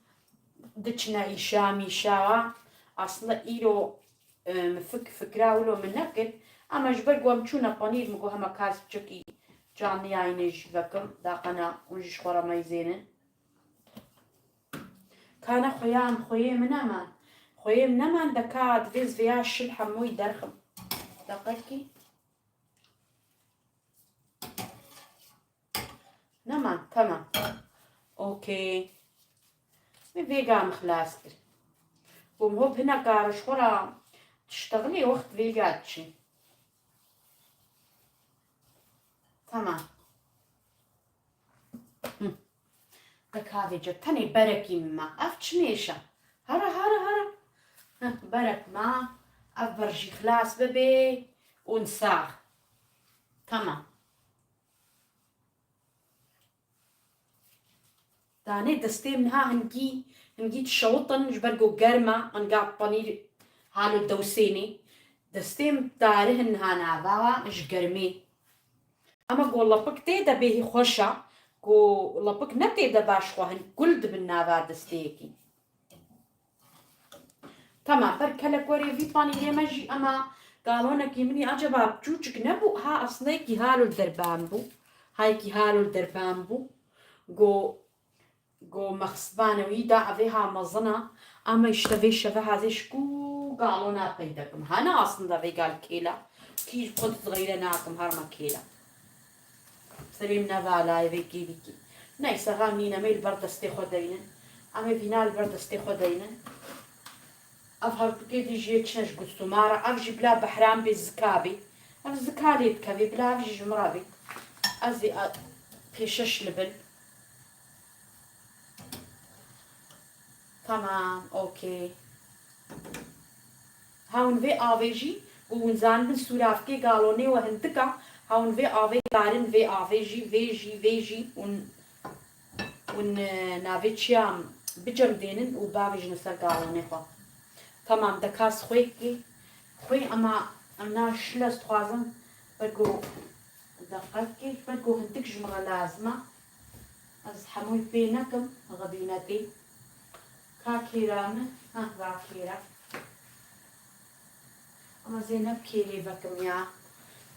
diçine îşa mîşa. Aslında îro, e, min fik-, fikra wilo min nekir. Ama ji ber ku em çûne panîr, min got hema kas çekî canlı yayınê jî vekim. Daqena hûn jî ji xwe re meyzênin. Kana xweya em xweyê min neman. Xweyê min neman de ka divê ez vêya şil hemûyî derxim. Deqekî. Neman, tamam. Okey. Min vêga min xilas kir. Bûm hop hina kar ji xwe re tiştexilê wext vêga diçin. Tamam. Hı. Qe kavê ce tenê berekî min ma. Ev çi mêşe? Here, here, here. Heh, berek ma. Ev ber jî xilas bibe û sax. Tamam. Danê destê min ha hingî Hingî dişewitin ji ber ku germ e, angav panîr halo dewsênê. Destê min tarih in niha nava wa ji germê. Ama ku lepik tê de bêhî xweş e, ku lepik ne tê de baş xwe hin kul dibin nava destê yekî. Tamam, ber kelek werê vî panîrê me jî ema galonekî min î acaba çûçik nebû? Ha, aslında yekî halo li derban bû. Ha, yekî halo li derban bû. Go, go mexsibane wî da evê ha mezin a. Ama işte vê şeve hazê ji ku galona peyda kim. Hana aslında vê gal kêla. Kî xwe dizgeyre nakim herma kêla. Serê min nevala, evê kêlîkî. Neyse, gam nîne, em ê li ber destê xwe deynin. Em ê vîna li ber destê xwe deynin. Ev hertûkê dî jiyê çine ji gustumara. Ev jî bila behran bê, zika bê. Ev zika lê dikevê, bila ev jî ji min re bê. Ez ê a-, pêşeş li bin. Tamam, okey. Hewn vê avê jî, ku hûn zanibin sûravkê galonê we hindik a, hewn vê avê karin vê avê jî, vê jî, vê jî hûn, hûn, e, navê çiya bicemdênin û bavêjin ser galonê xwe. Tamam, de kas xwê kê, xwê ema em na şile ez dixwazim, ber ku deqekê, ber ku hindik ji min re lazim e. Ez hemûyî pê nekim, xebînetê. Ka kêra min, ha, va kêra. Ama Zeynep kêrê vekim ya.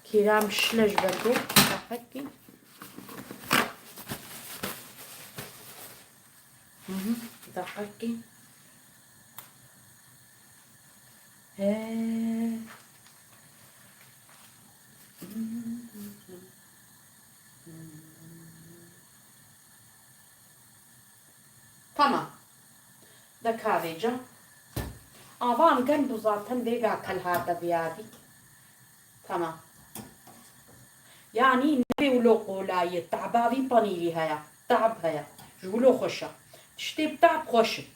Kêra min şile ji ber ku, deqekê. Hı hı, deqekê. He. Tamam. De kavêca. Ava em gen bu zaten vêga kel hate viyadî. Tamam. Yanî ne wilo qolayî, taba vî panîrî heye. Tab heye. Ji wilo xweş e. Tiştê bi tab xweş in.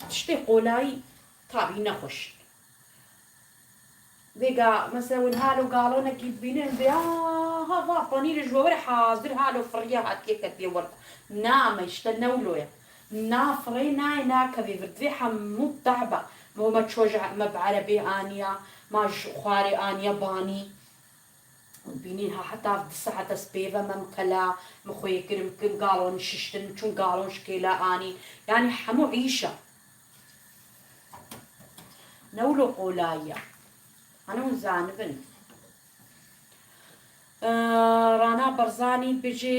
Tiştê qolayî tabî ne xweş in. Vêga, mesela, win halo galonekî dibînin, vê, aha, va, panîrê ji we were hazir halo firiye hatiye ketiye werte. Na, me işte ne wilo ye. Na firê nayê nakevê vir. Divê hemû bi tab e. Me, me ço ji, me bi erebê aniya, ma ji xwarê aniya banî. Bînî ha heta du saet ez pê ve me, min kela, min xwê kir, min galon şiştin, min çûn galon ji kêla anîn. Yanî hemû îş e. Ne wilo qolayî ye. Hane hûn zanibin. Ee, Rana Barzanî bijî,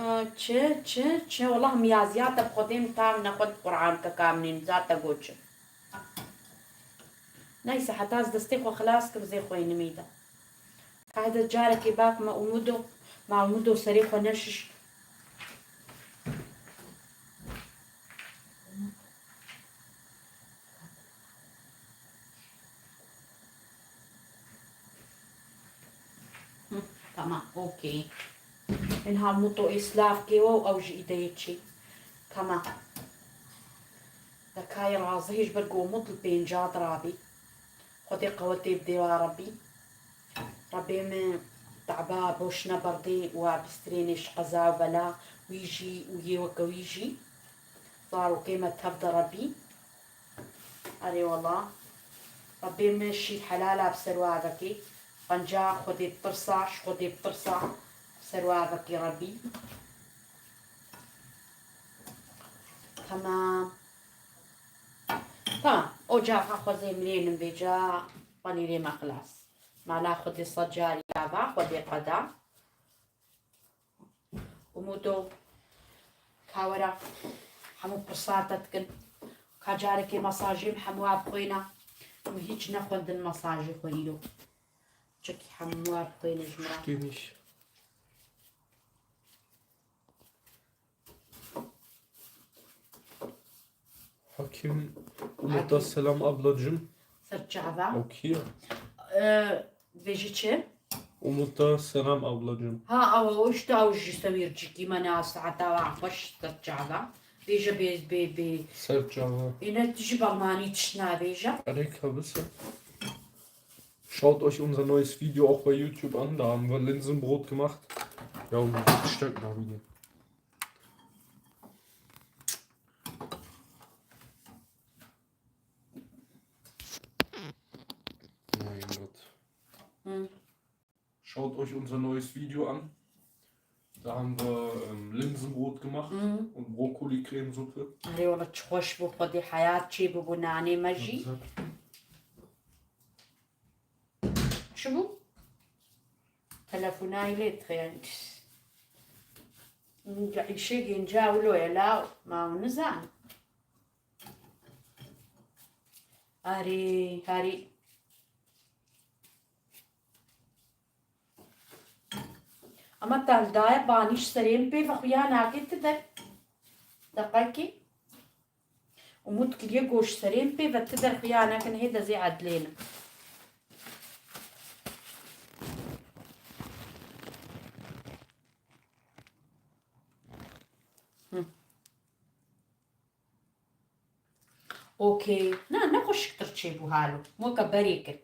ee, çi, çi, çi? Wallah min ya ziyade bi Xwedê min tam nexwend Quran ke kamnîn, zate goçim. Neyse, heta ez destê xwe xilas kim, zê xwênimî de. Ka hede carekê bak me Umudo, ma Umudo serê xwe neşişt. Hı, tamam, okey. Inha Umudo ê silav kê we û ew jî îdeyê çê. Tamam. Dekayê razihî ji ber ku Umut li pênca dirabî. Xwedê qewetê bidê wa Rebbî. Rebbê min taba boşna berdê û wa bistrênê ji qeza û bela wî jî û yê weke wî jî. Zarokê me tev de Rebbî. Erê wela. Rebbê min şîr helala bi ser wa vekê. Qenca Xwedê bi tirsa, ji Xwedê bi tirsa bi ser wa vekê Rebbî. Tamam. Tamam. Ocaxa xwezê mirênin vêca panîrê me xilas. Mala Xwedê sed carî ava, Xwedê qeda. Umudo, ka wera, hemû pirsa te dikin. Ka carekê mesajê min hemû wa bixwêna. Min hîç nexwendin mesajê xwe îro. Çekî hemû wa bixwêne ji min re. Şikênîş. Hakim Umut'a selam ablacığım. Ser çava. O kî ye? Ee, dibêjî çi? Umut'a selam ablacığım. Ha, ew, ew işte ew ji sewîrcikî me ne saeta wa xweş ser çava. Bêje bê, bê, bê. Ser çava. Êne tu ji balmanî tişt nabêje. Erê kabise. Schaut euch unser neues Video auch bei YouTube an. Da haben wir Linsenbrot gemacht. Ja, und Frühstück da wieder. Schaut euch unser neues Video an. Da haben wir ähm, Linsenbrot gemacht Mhm. und Brokkoli-Cremesuppe. Erê wala çi xweş bû, xwedî heyat çêbûbû nanê me jî. Güzel. Çi bû? Telefonayê lê dixê. Îşê gênca wilo ye law, ma hûn nizanin. Erê, herî. Ama te hildaye banîş serê min pê ve xuya nake ti der. Deqekê. Umut kiriye goş serê min pê ve ti der xuya nekin hê dezê edlênin. Hı. Okey. Na, ne xweşiktir çêbû halo. Weke berê kir.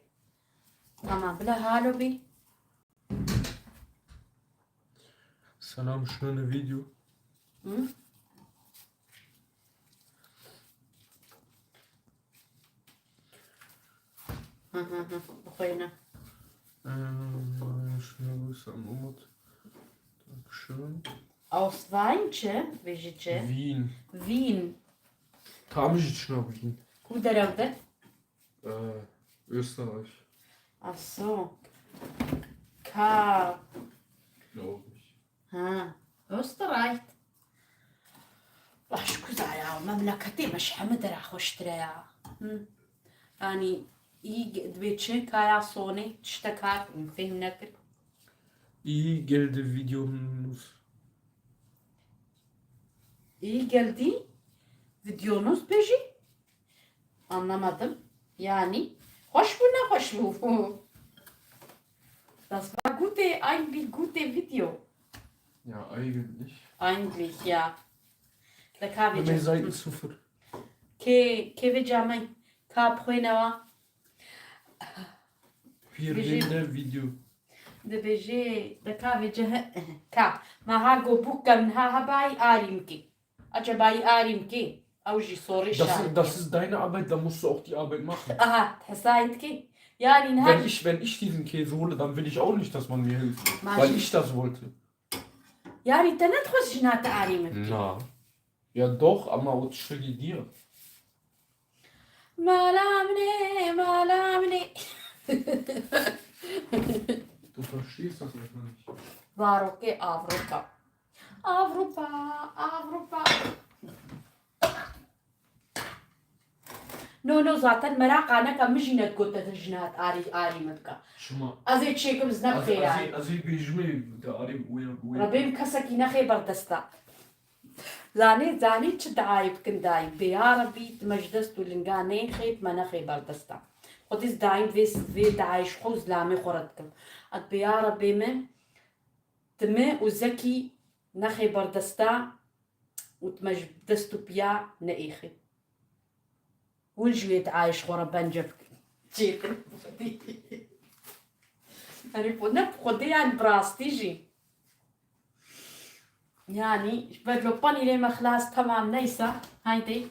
Tamam, bila halo bî. Selam, şuna ne video? Hı? Hı hı hı. Bixweyne. Ee, şuna bu sen Umut. Dankeschön. Aus Wein çi? Vêjî çi? Wien. Wien. Tam ji çina Wien. Ku derew de? Ee, Österreich. Ach so. Ka. Glaube ich. Ha. Österreich. Baş kuza ya. Memleketê me ji hemî dera xweştir e ya. Hı. Yani iyi ge- dibê çi? Kaya sonê tiştek hat. Fêm nekir. İyi geldi videonuz. İyi geldi. Videonuz bêjî? Anlamadım. Yani xweş bû, ne xweş bû? Das war gute, eigentlich gute Video. Ja, eigentlich. Eigentlich, ja. Da ka Bei mir vêca. Seite sıfır. Kê, kê vêca me? Ka bixwênewa. Hier Bizim- wegen der Video. Dibêjê, da ka vêca. Ka. Ma ha go bûk kem ha hebayî arî min kê. Acaba arî min kê? Ew jî sorê Das, şahid. Das ist deine Arbeit, dann musst du auch die Arbeit machen. Aha, hesayî dikê. Yani niha Wenn ich, wenn ich diesen Käse hole, dann will ich auch nicht, dass man mir hilft. Ma Weil jî- ich das wollte. Yani te nedixwest jina te arî min bikî? Na. Ja doch, ama o tiştekî diye. Mala min ê, mala min ê. Du verstehst das einfach nicht. Zarokê Avrupa. Avrupa, Avrupa. No, no, zaten meraqa neke, min jî nedgot te jina arî, arî min bike. Şima. Ez ê çêkim, ez ne Ez, ez, bixêrayî. ez ê bêjimê te arî uya, uya. Rebê min kesekî nexê berdesta. Zanî, zanî çi diayê bikin dayî. Bê ya Rebî, tu me ji dest û linga neyxê, tu me nexê berdesta. Xwedî ez dayî vê, vê diayê ji xwe û zilamê xwe re dikim. Ez bê ya Rebê min, tu me û Zekî nexê berdesta û tu me ji dest û piya neêxê. Hûn jî wê diayê ji xwe re bence bikin. Çêkin. Herî xwe ne bi xwedê, yani bi rastî jî. Yani ji ber lo panîrê me xilas, temam, neyse. Haydi.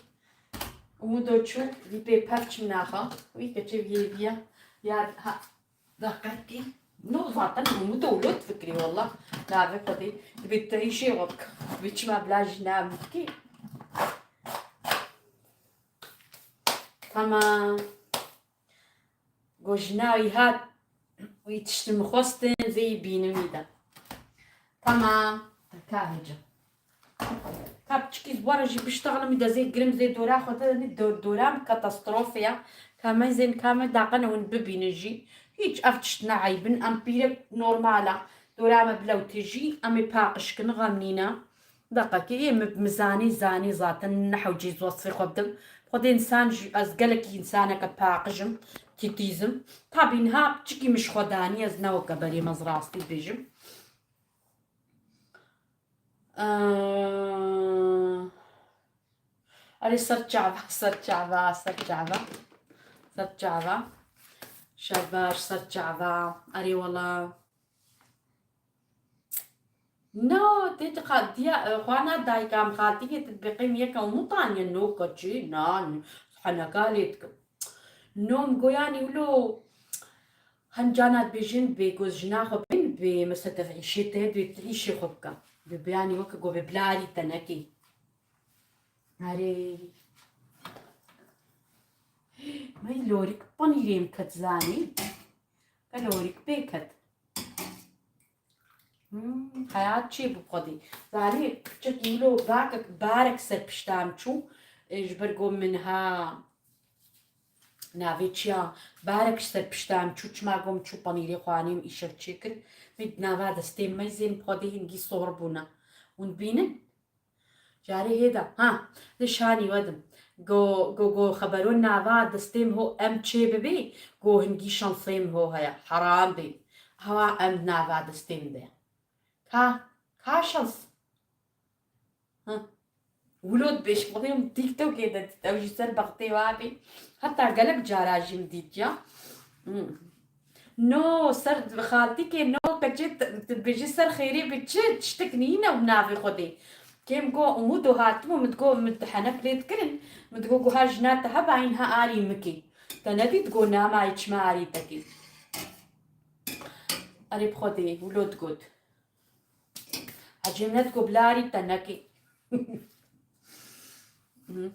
Umudo çû, vî pê pevçim naxa. Wî keçê vî viya. Ya ha. Daqetî. No zaten Umudo lo difikirî wallah. Navê xwedê. Dibê tu hîşê xwe bik. Dibê çima bila jina min bikî. Tamam. Go jina wî hat, wî tiştê min xwestin, zê yî bînim wî de. Tamam. Te ka hêca. Ka piçikî ji were jî biştexlim, wî de zê girim zê dora xwe de, nî do-, dora min katastrophe ya. Ka me zên ka me daqene hûn bibînin jî. Hîç ev tişt ne eyb in, em pîrek normal e. Dora me bilewtê jî, em ê paqij kin, xem nîne. Deqekê yê min, min zanî, zanî zaten ne hewcê ez wesfê xwe bidim. Xwedê însan jî, ez gelekî însaneke paqij im, tîtîz im. Tabî niha piçikî min ji xwe danî, ez ne weke berê me, ez rastî dibêjim. Eee, erê ser çava, ser çava, ser çava. Ser çava. Şebaş, ser çava. Erê wela. Na, tê tu qadiya, e, xwana dayika min xatiyê tu dibê qey min yeke Umut aniye, no keçî, na, n-, heneka lê dikim. No, min go yani wilo, Hem cana dibêjin bê ku jina xwe bên bê mesela te îşê te dê tu îşê xwe bike. Bi beyanî weke ku bê bilarî te nekî. Erê. Mey lorik panîrê min ket zanî. Ke lorik pê ket. Hmm, heyat çê bû xwedî. Zanî, piçek îlo bakek, barek ser pişta min çû. E, ji ber ku min ha navê çiya, barek ji ser pişta min çû, çima ku min çû panîrê xwanê min îşev çêkir. Min di nava destê min meyzên xwedî hingî sor bûne. Hûn dibînin? Carê hêda, ha, di şanî we dim. Go, go, go, xebero nava destê min ho em çê bibê, go hingî şansê min ho heye. Heram bê. Hewa em nava destê min de. Ka, ka şans. Ha. Wilo dibêj, xwedê min TikTokê de dît, ew jî ser bextê wa bê. Heta gelek cara jî min dît ya. Hmm. No, ser xaltîkê no, keçê t-, dibêjî ser xêrê bi çi tiştek nîne û navê Xwedê. Kêm go Umûdo hatibû, min digo, min di henek lê dikirin, min digo, go ha jina te heba, hîn ha arî min kê. Te nedît go namayê çima arî te kê. Erê bi Xwedê, wilo digot. Ecê min digo bilarî te nekê. Hı.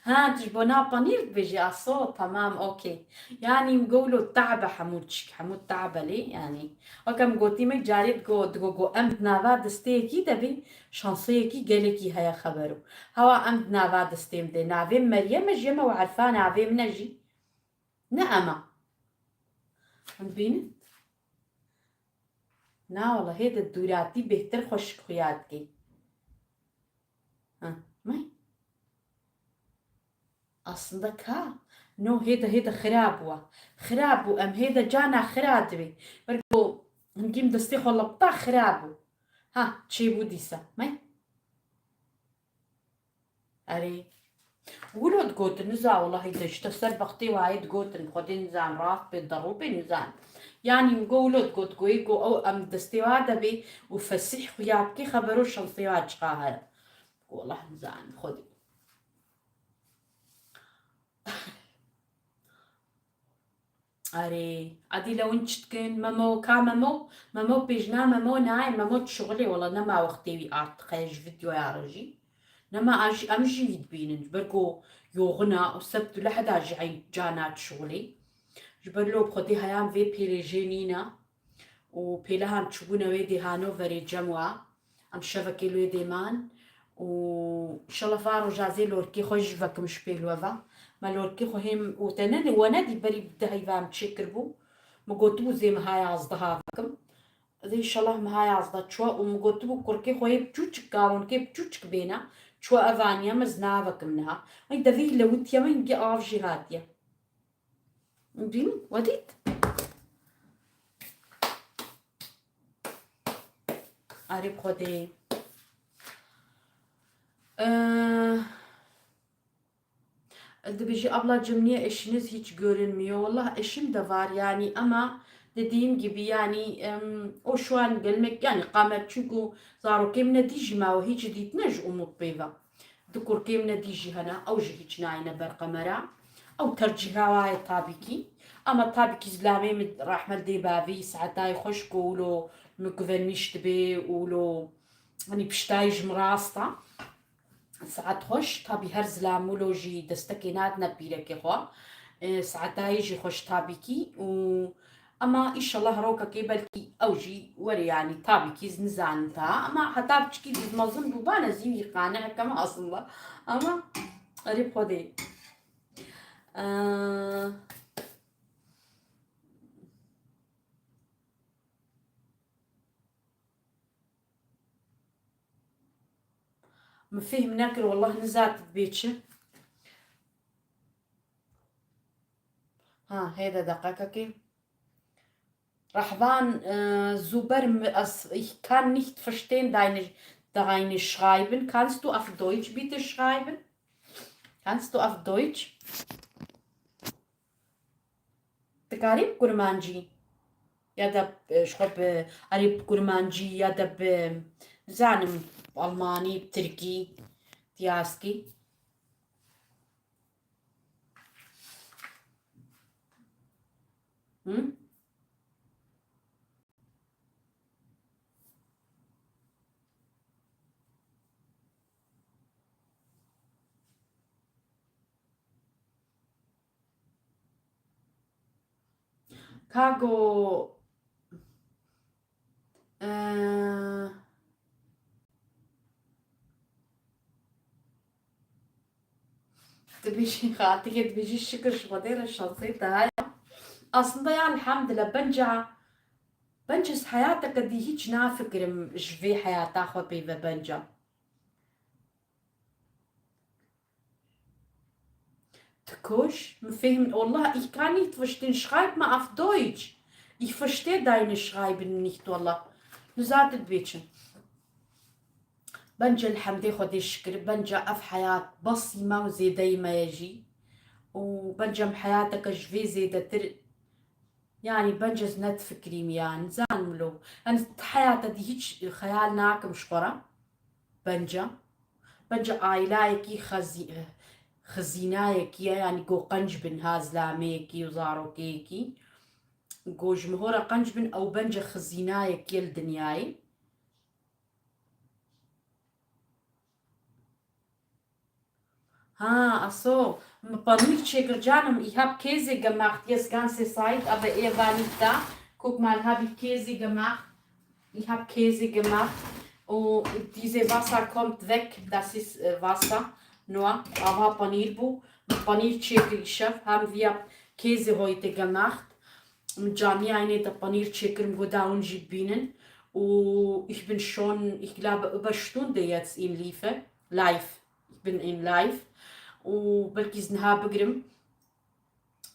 Ha, tu ji bona panîr dibêjî, aso, tamam, okey. Yanî min go wilo tabe hemû tişk, hemû tabe lê, yanî. Weke min gotî me carê digo, digo, go em di nava desteyekî de bî, şanseyekî gelekî heye xebero. Hewa em di nava destê min de. Navê min Meryem e, ji me û Erfa navê min e jî. Ne ema. Em dibînin? Na wala, hê de dûratî bêhtir xweşik xuya dikê. Ha, may? Aslında ka? No, hê de, hê de xira bû. Xira bû, em hê de cana xira dibê. Ber ku hingî min destê xwe lipta xira bû. Ha, çêbû dîsa. May? Erê. Wilo digotin, niza welahi de işte ser bextê wayê digotin, Xwedê nizan rast bê, derû bê nizan. Yanî min go wilo digot, goyê go ew em destê wa de bê û fesîh xuya bikê xebero şansê wa çiqa heye. Wela nizan Xwedê. Erê, edî lewin çi dikin? Memo, ka Memo? Memo pêjna Memo nayê, Memo dişuxulê, wela nema wextê wî artık heye ji videoya re jî. Nema a jî, em jî wî dibînin, ji ber ku yoxin a û sebt û lehda jî eyn cana dişuxulê. Ji ber lo bi Xwedê heyam vê pêlê jê nîne. Û pêlehan çûbûne wê dê hano verê cem wa. Em şevekê li wê dê man. Û inşallah va roja zê lorkê xwe jî vekim ji pêl we ve. Me lorkê xwe hêm û te ne, we nedî berî bi deh heyva em çêkiribû. Min gotibû zê meha yazdeha vekim. Zê inşallah meha yazdeh çû û min gotibû kurkê xwe yê biçûçik, garonkê biçûçik bêne. Çû evaniye min zina vekim niha. Ay devî lewitiye min hingî av jî hatiye. Dîn, we dît? Arê Xwedê. Ee, dibêjî, ablacığım, niye eşiniz hiç görünmüyor? Wallah eşim de var yani ama dediğim gibi yani, em, o şu an gelmek yani kamer çünkü zarokê min ne dî jî mawe hiç dîtine ji Umut pê ve. Du kurkê min dî jî hene, ew jî hiç nayêne ber kamera. Ew tercîha wa ye tabî kî. Ama tabî kî zilamê min rehmet dê bavî, saetayê xweş ku wilo min guvenmiş dibê û wilo, hanî piştayî ji min rast e. Saet xweş, tabî her zilam wilo jî destekê nadine pîrekê xwe. E, saetayê jî xweş tabî kî û Ama înşallah rokekê belkî ew jî were, yanî tabî kî ez nizanim ta. Ama heta piçikî dîz mezin bû bane zî wî qane hekeme aslında. Ama erê Xwedê. Ee, Min fêhm nekir, wallah niza tu dibê çi. Ha, hêde deqekekê. Rahvan, e, Zuber, m-, as-, ich kann nicht verstehen deine, deine Schreiben. Kannst du auf Deutsch bitte schreiben? Kannst du auf Deutsch? Dikarî bi kurmancî ya da, e, ji xwe bi, erê bi kurmancî ya da bi, nizanim, bi almanî, bi tirkî, tiyaskî. Hı? Kago, eee, dibêjî, xatikê dibêjî şikir ji Xwedê re şansê te heye. Aslında ya elhamdülillah, bence, bence ez heyateke dî hiç nafikirim ji vê heyata xwe pê ve bence. Tikoş, mi fehim, wallah, ich kann nicht verstehen, schreib mal auf Deutsch. Ich verstehe deine Schreiben nicht, wallah. Nizate dibêçin. Bence elhamdê Xwedê şikir, bence ev heyat besî me û zêdeyî me ye jî. Û bence em heyateke ji vê zêdetir, yanî bence ez nedifikirîm ya, nizanim lo. Yanî ti heyata dî hiç xeyal nakim ji xwe re. Bence. Bence aîlayekî xezî-, xizînayekî ye, yanî go qenc bin ha zilameyekî û zarokeyekî. Go ji min hora qenc bin, ew bence xizînayekî ye li dinyayê. Ha, aso, min panîr çêkir canim, ich hab Käse gemacht, jetzt ganze Zeit, aber er war nicht da. Guck mal, hab ich Käse gemacht. Ich hab Käse gemacht. Und diese Wasser kommt weg, das ist, äh, Wasser. Nur, ava panîr bû. Min panîr çêkir, ich hab, haben wir Käse heute gemacht. Min canî aynê te panîr çêkir, min got da hûn jî bibînin. Û ich bin schon, ich glaube, über Stunde jetzt in Liefe, live. Ich bin in live. Û belkî ez niha bigirim.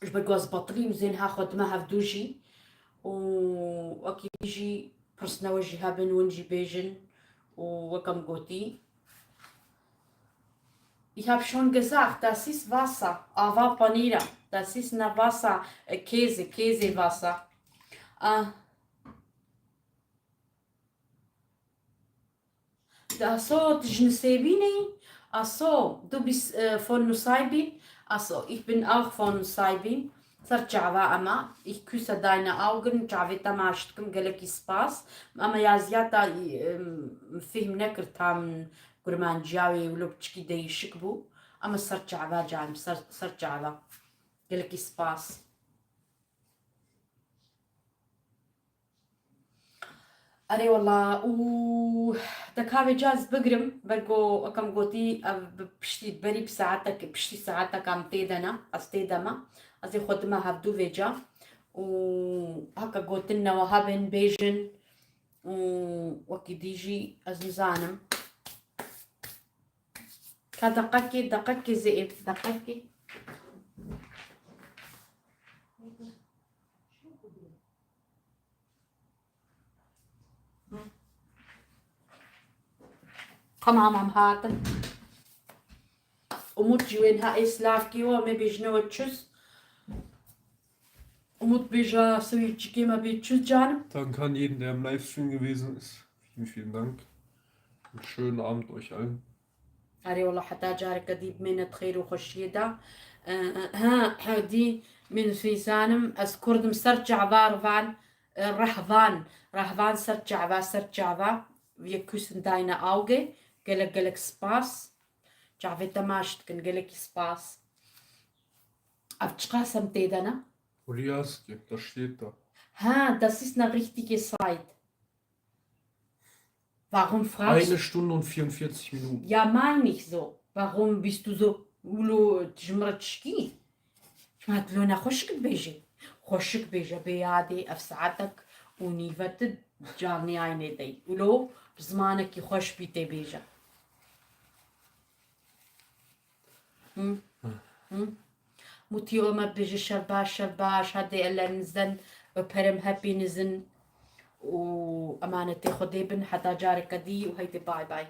Ji ber ku ez betilîm, zê niha xwe dime hevdû jî. Û wekî jî pirsine we jî hebin, win jî bêjin. Û weke min gotî, Ich hab schon gesagt, das ist Wasser. Ava panîra. Das ist ne Wasser, äh, Käse, Käsewasser. Ah. Aso, tu ji Nisêbîn î? Aso, du bist, äh, von Nusaybin? Aso, ich bin auch von Nusaybin. Ser çava ema, ich küsse deine Augen, çavê te maç dikim, gelekî spas. Ema ya ziyada, em, fêhm nekir tam kurmanciya wê wilo piçikî değişik bû. Ema ser çava canim, ser, ser çava. Gelekî spas. Erê wela, û deka vêca ez bigirim, ber ku weke min gotî, ev bi piştî berî bi saetek, piştî saetek em tê de ne, ez tê de me. Ez ê xwe dime hevdû vêca. Û heke gotin ne we hebin, bêjin. Û wekî dî jî ez nizanim. Ka deqekê, deqekê zê ê, deqekê. Tamam, em hatin. Umut jî wê niha ê silavkî we, me bêjine we çûz. Umut bêja sewî çikê me bê çûz canim. Danke an jeden, der im Livestream gewesen ist. Vielen, vielen Dank. Einen schönen Abend euch allen. Erê wela heta careke dî bimêne di xêr û xweşiyê de. Eh, ha, hewdî min fîzanim, ez kurdim ser çava rvan, eh, rehvan, rehvan ser çava, ser çava. Wir küssen deine Auge. Gelek, gelek spas. Çavê te maç dikin, gelekî spas. Ev çiqas em tê de ne? Holiaski, da steht da. Ha, das ist eine richtige Zeit. Warum fragst Eine Stunde und vierundvierzig Minuten. Ja, meine ich so. Warum bist du so ulo tijmira tişkî? Şima dilo ne xweşik bêje. Xweşik bêje, bê yadê ev saetek û nîve tu canlî aynê dey. Ulo bi zimanekî xweş bî tê bêje. Hı? Hı? Mutî Ömer bêje şer baş, şer baş, hadi ellerinizden öperim hepinizin û emanetê Xwedê bin heta careke dî û heydi bay bay.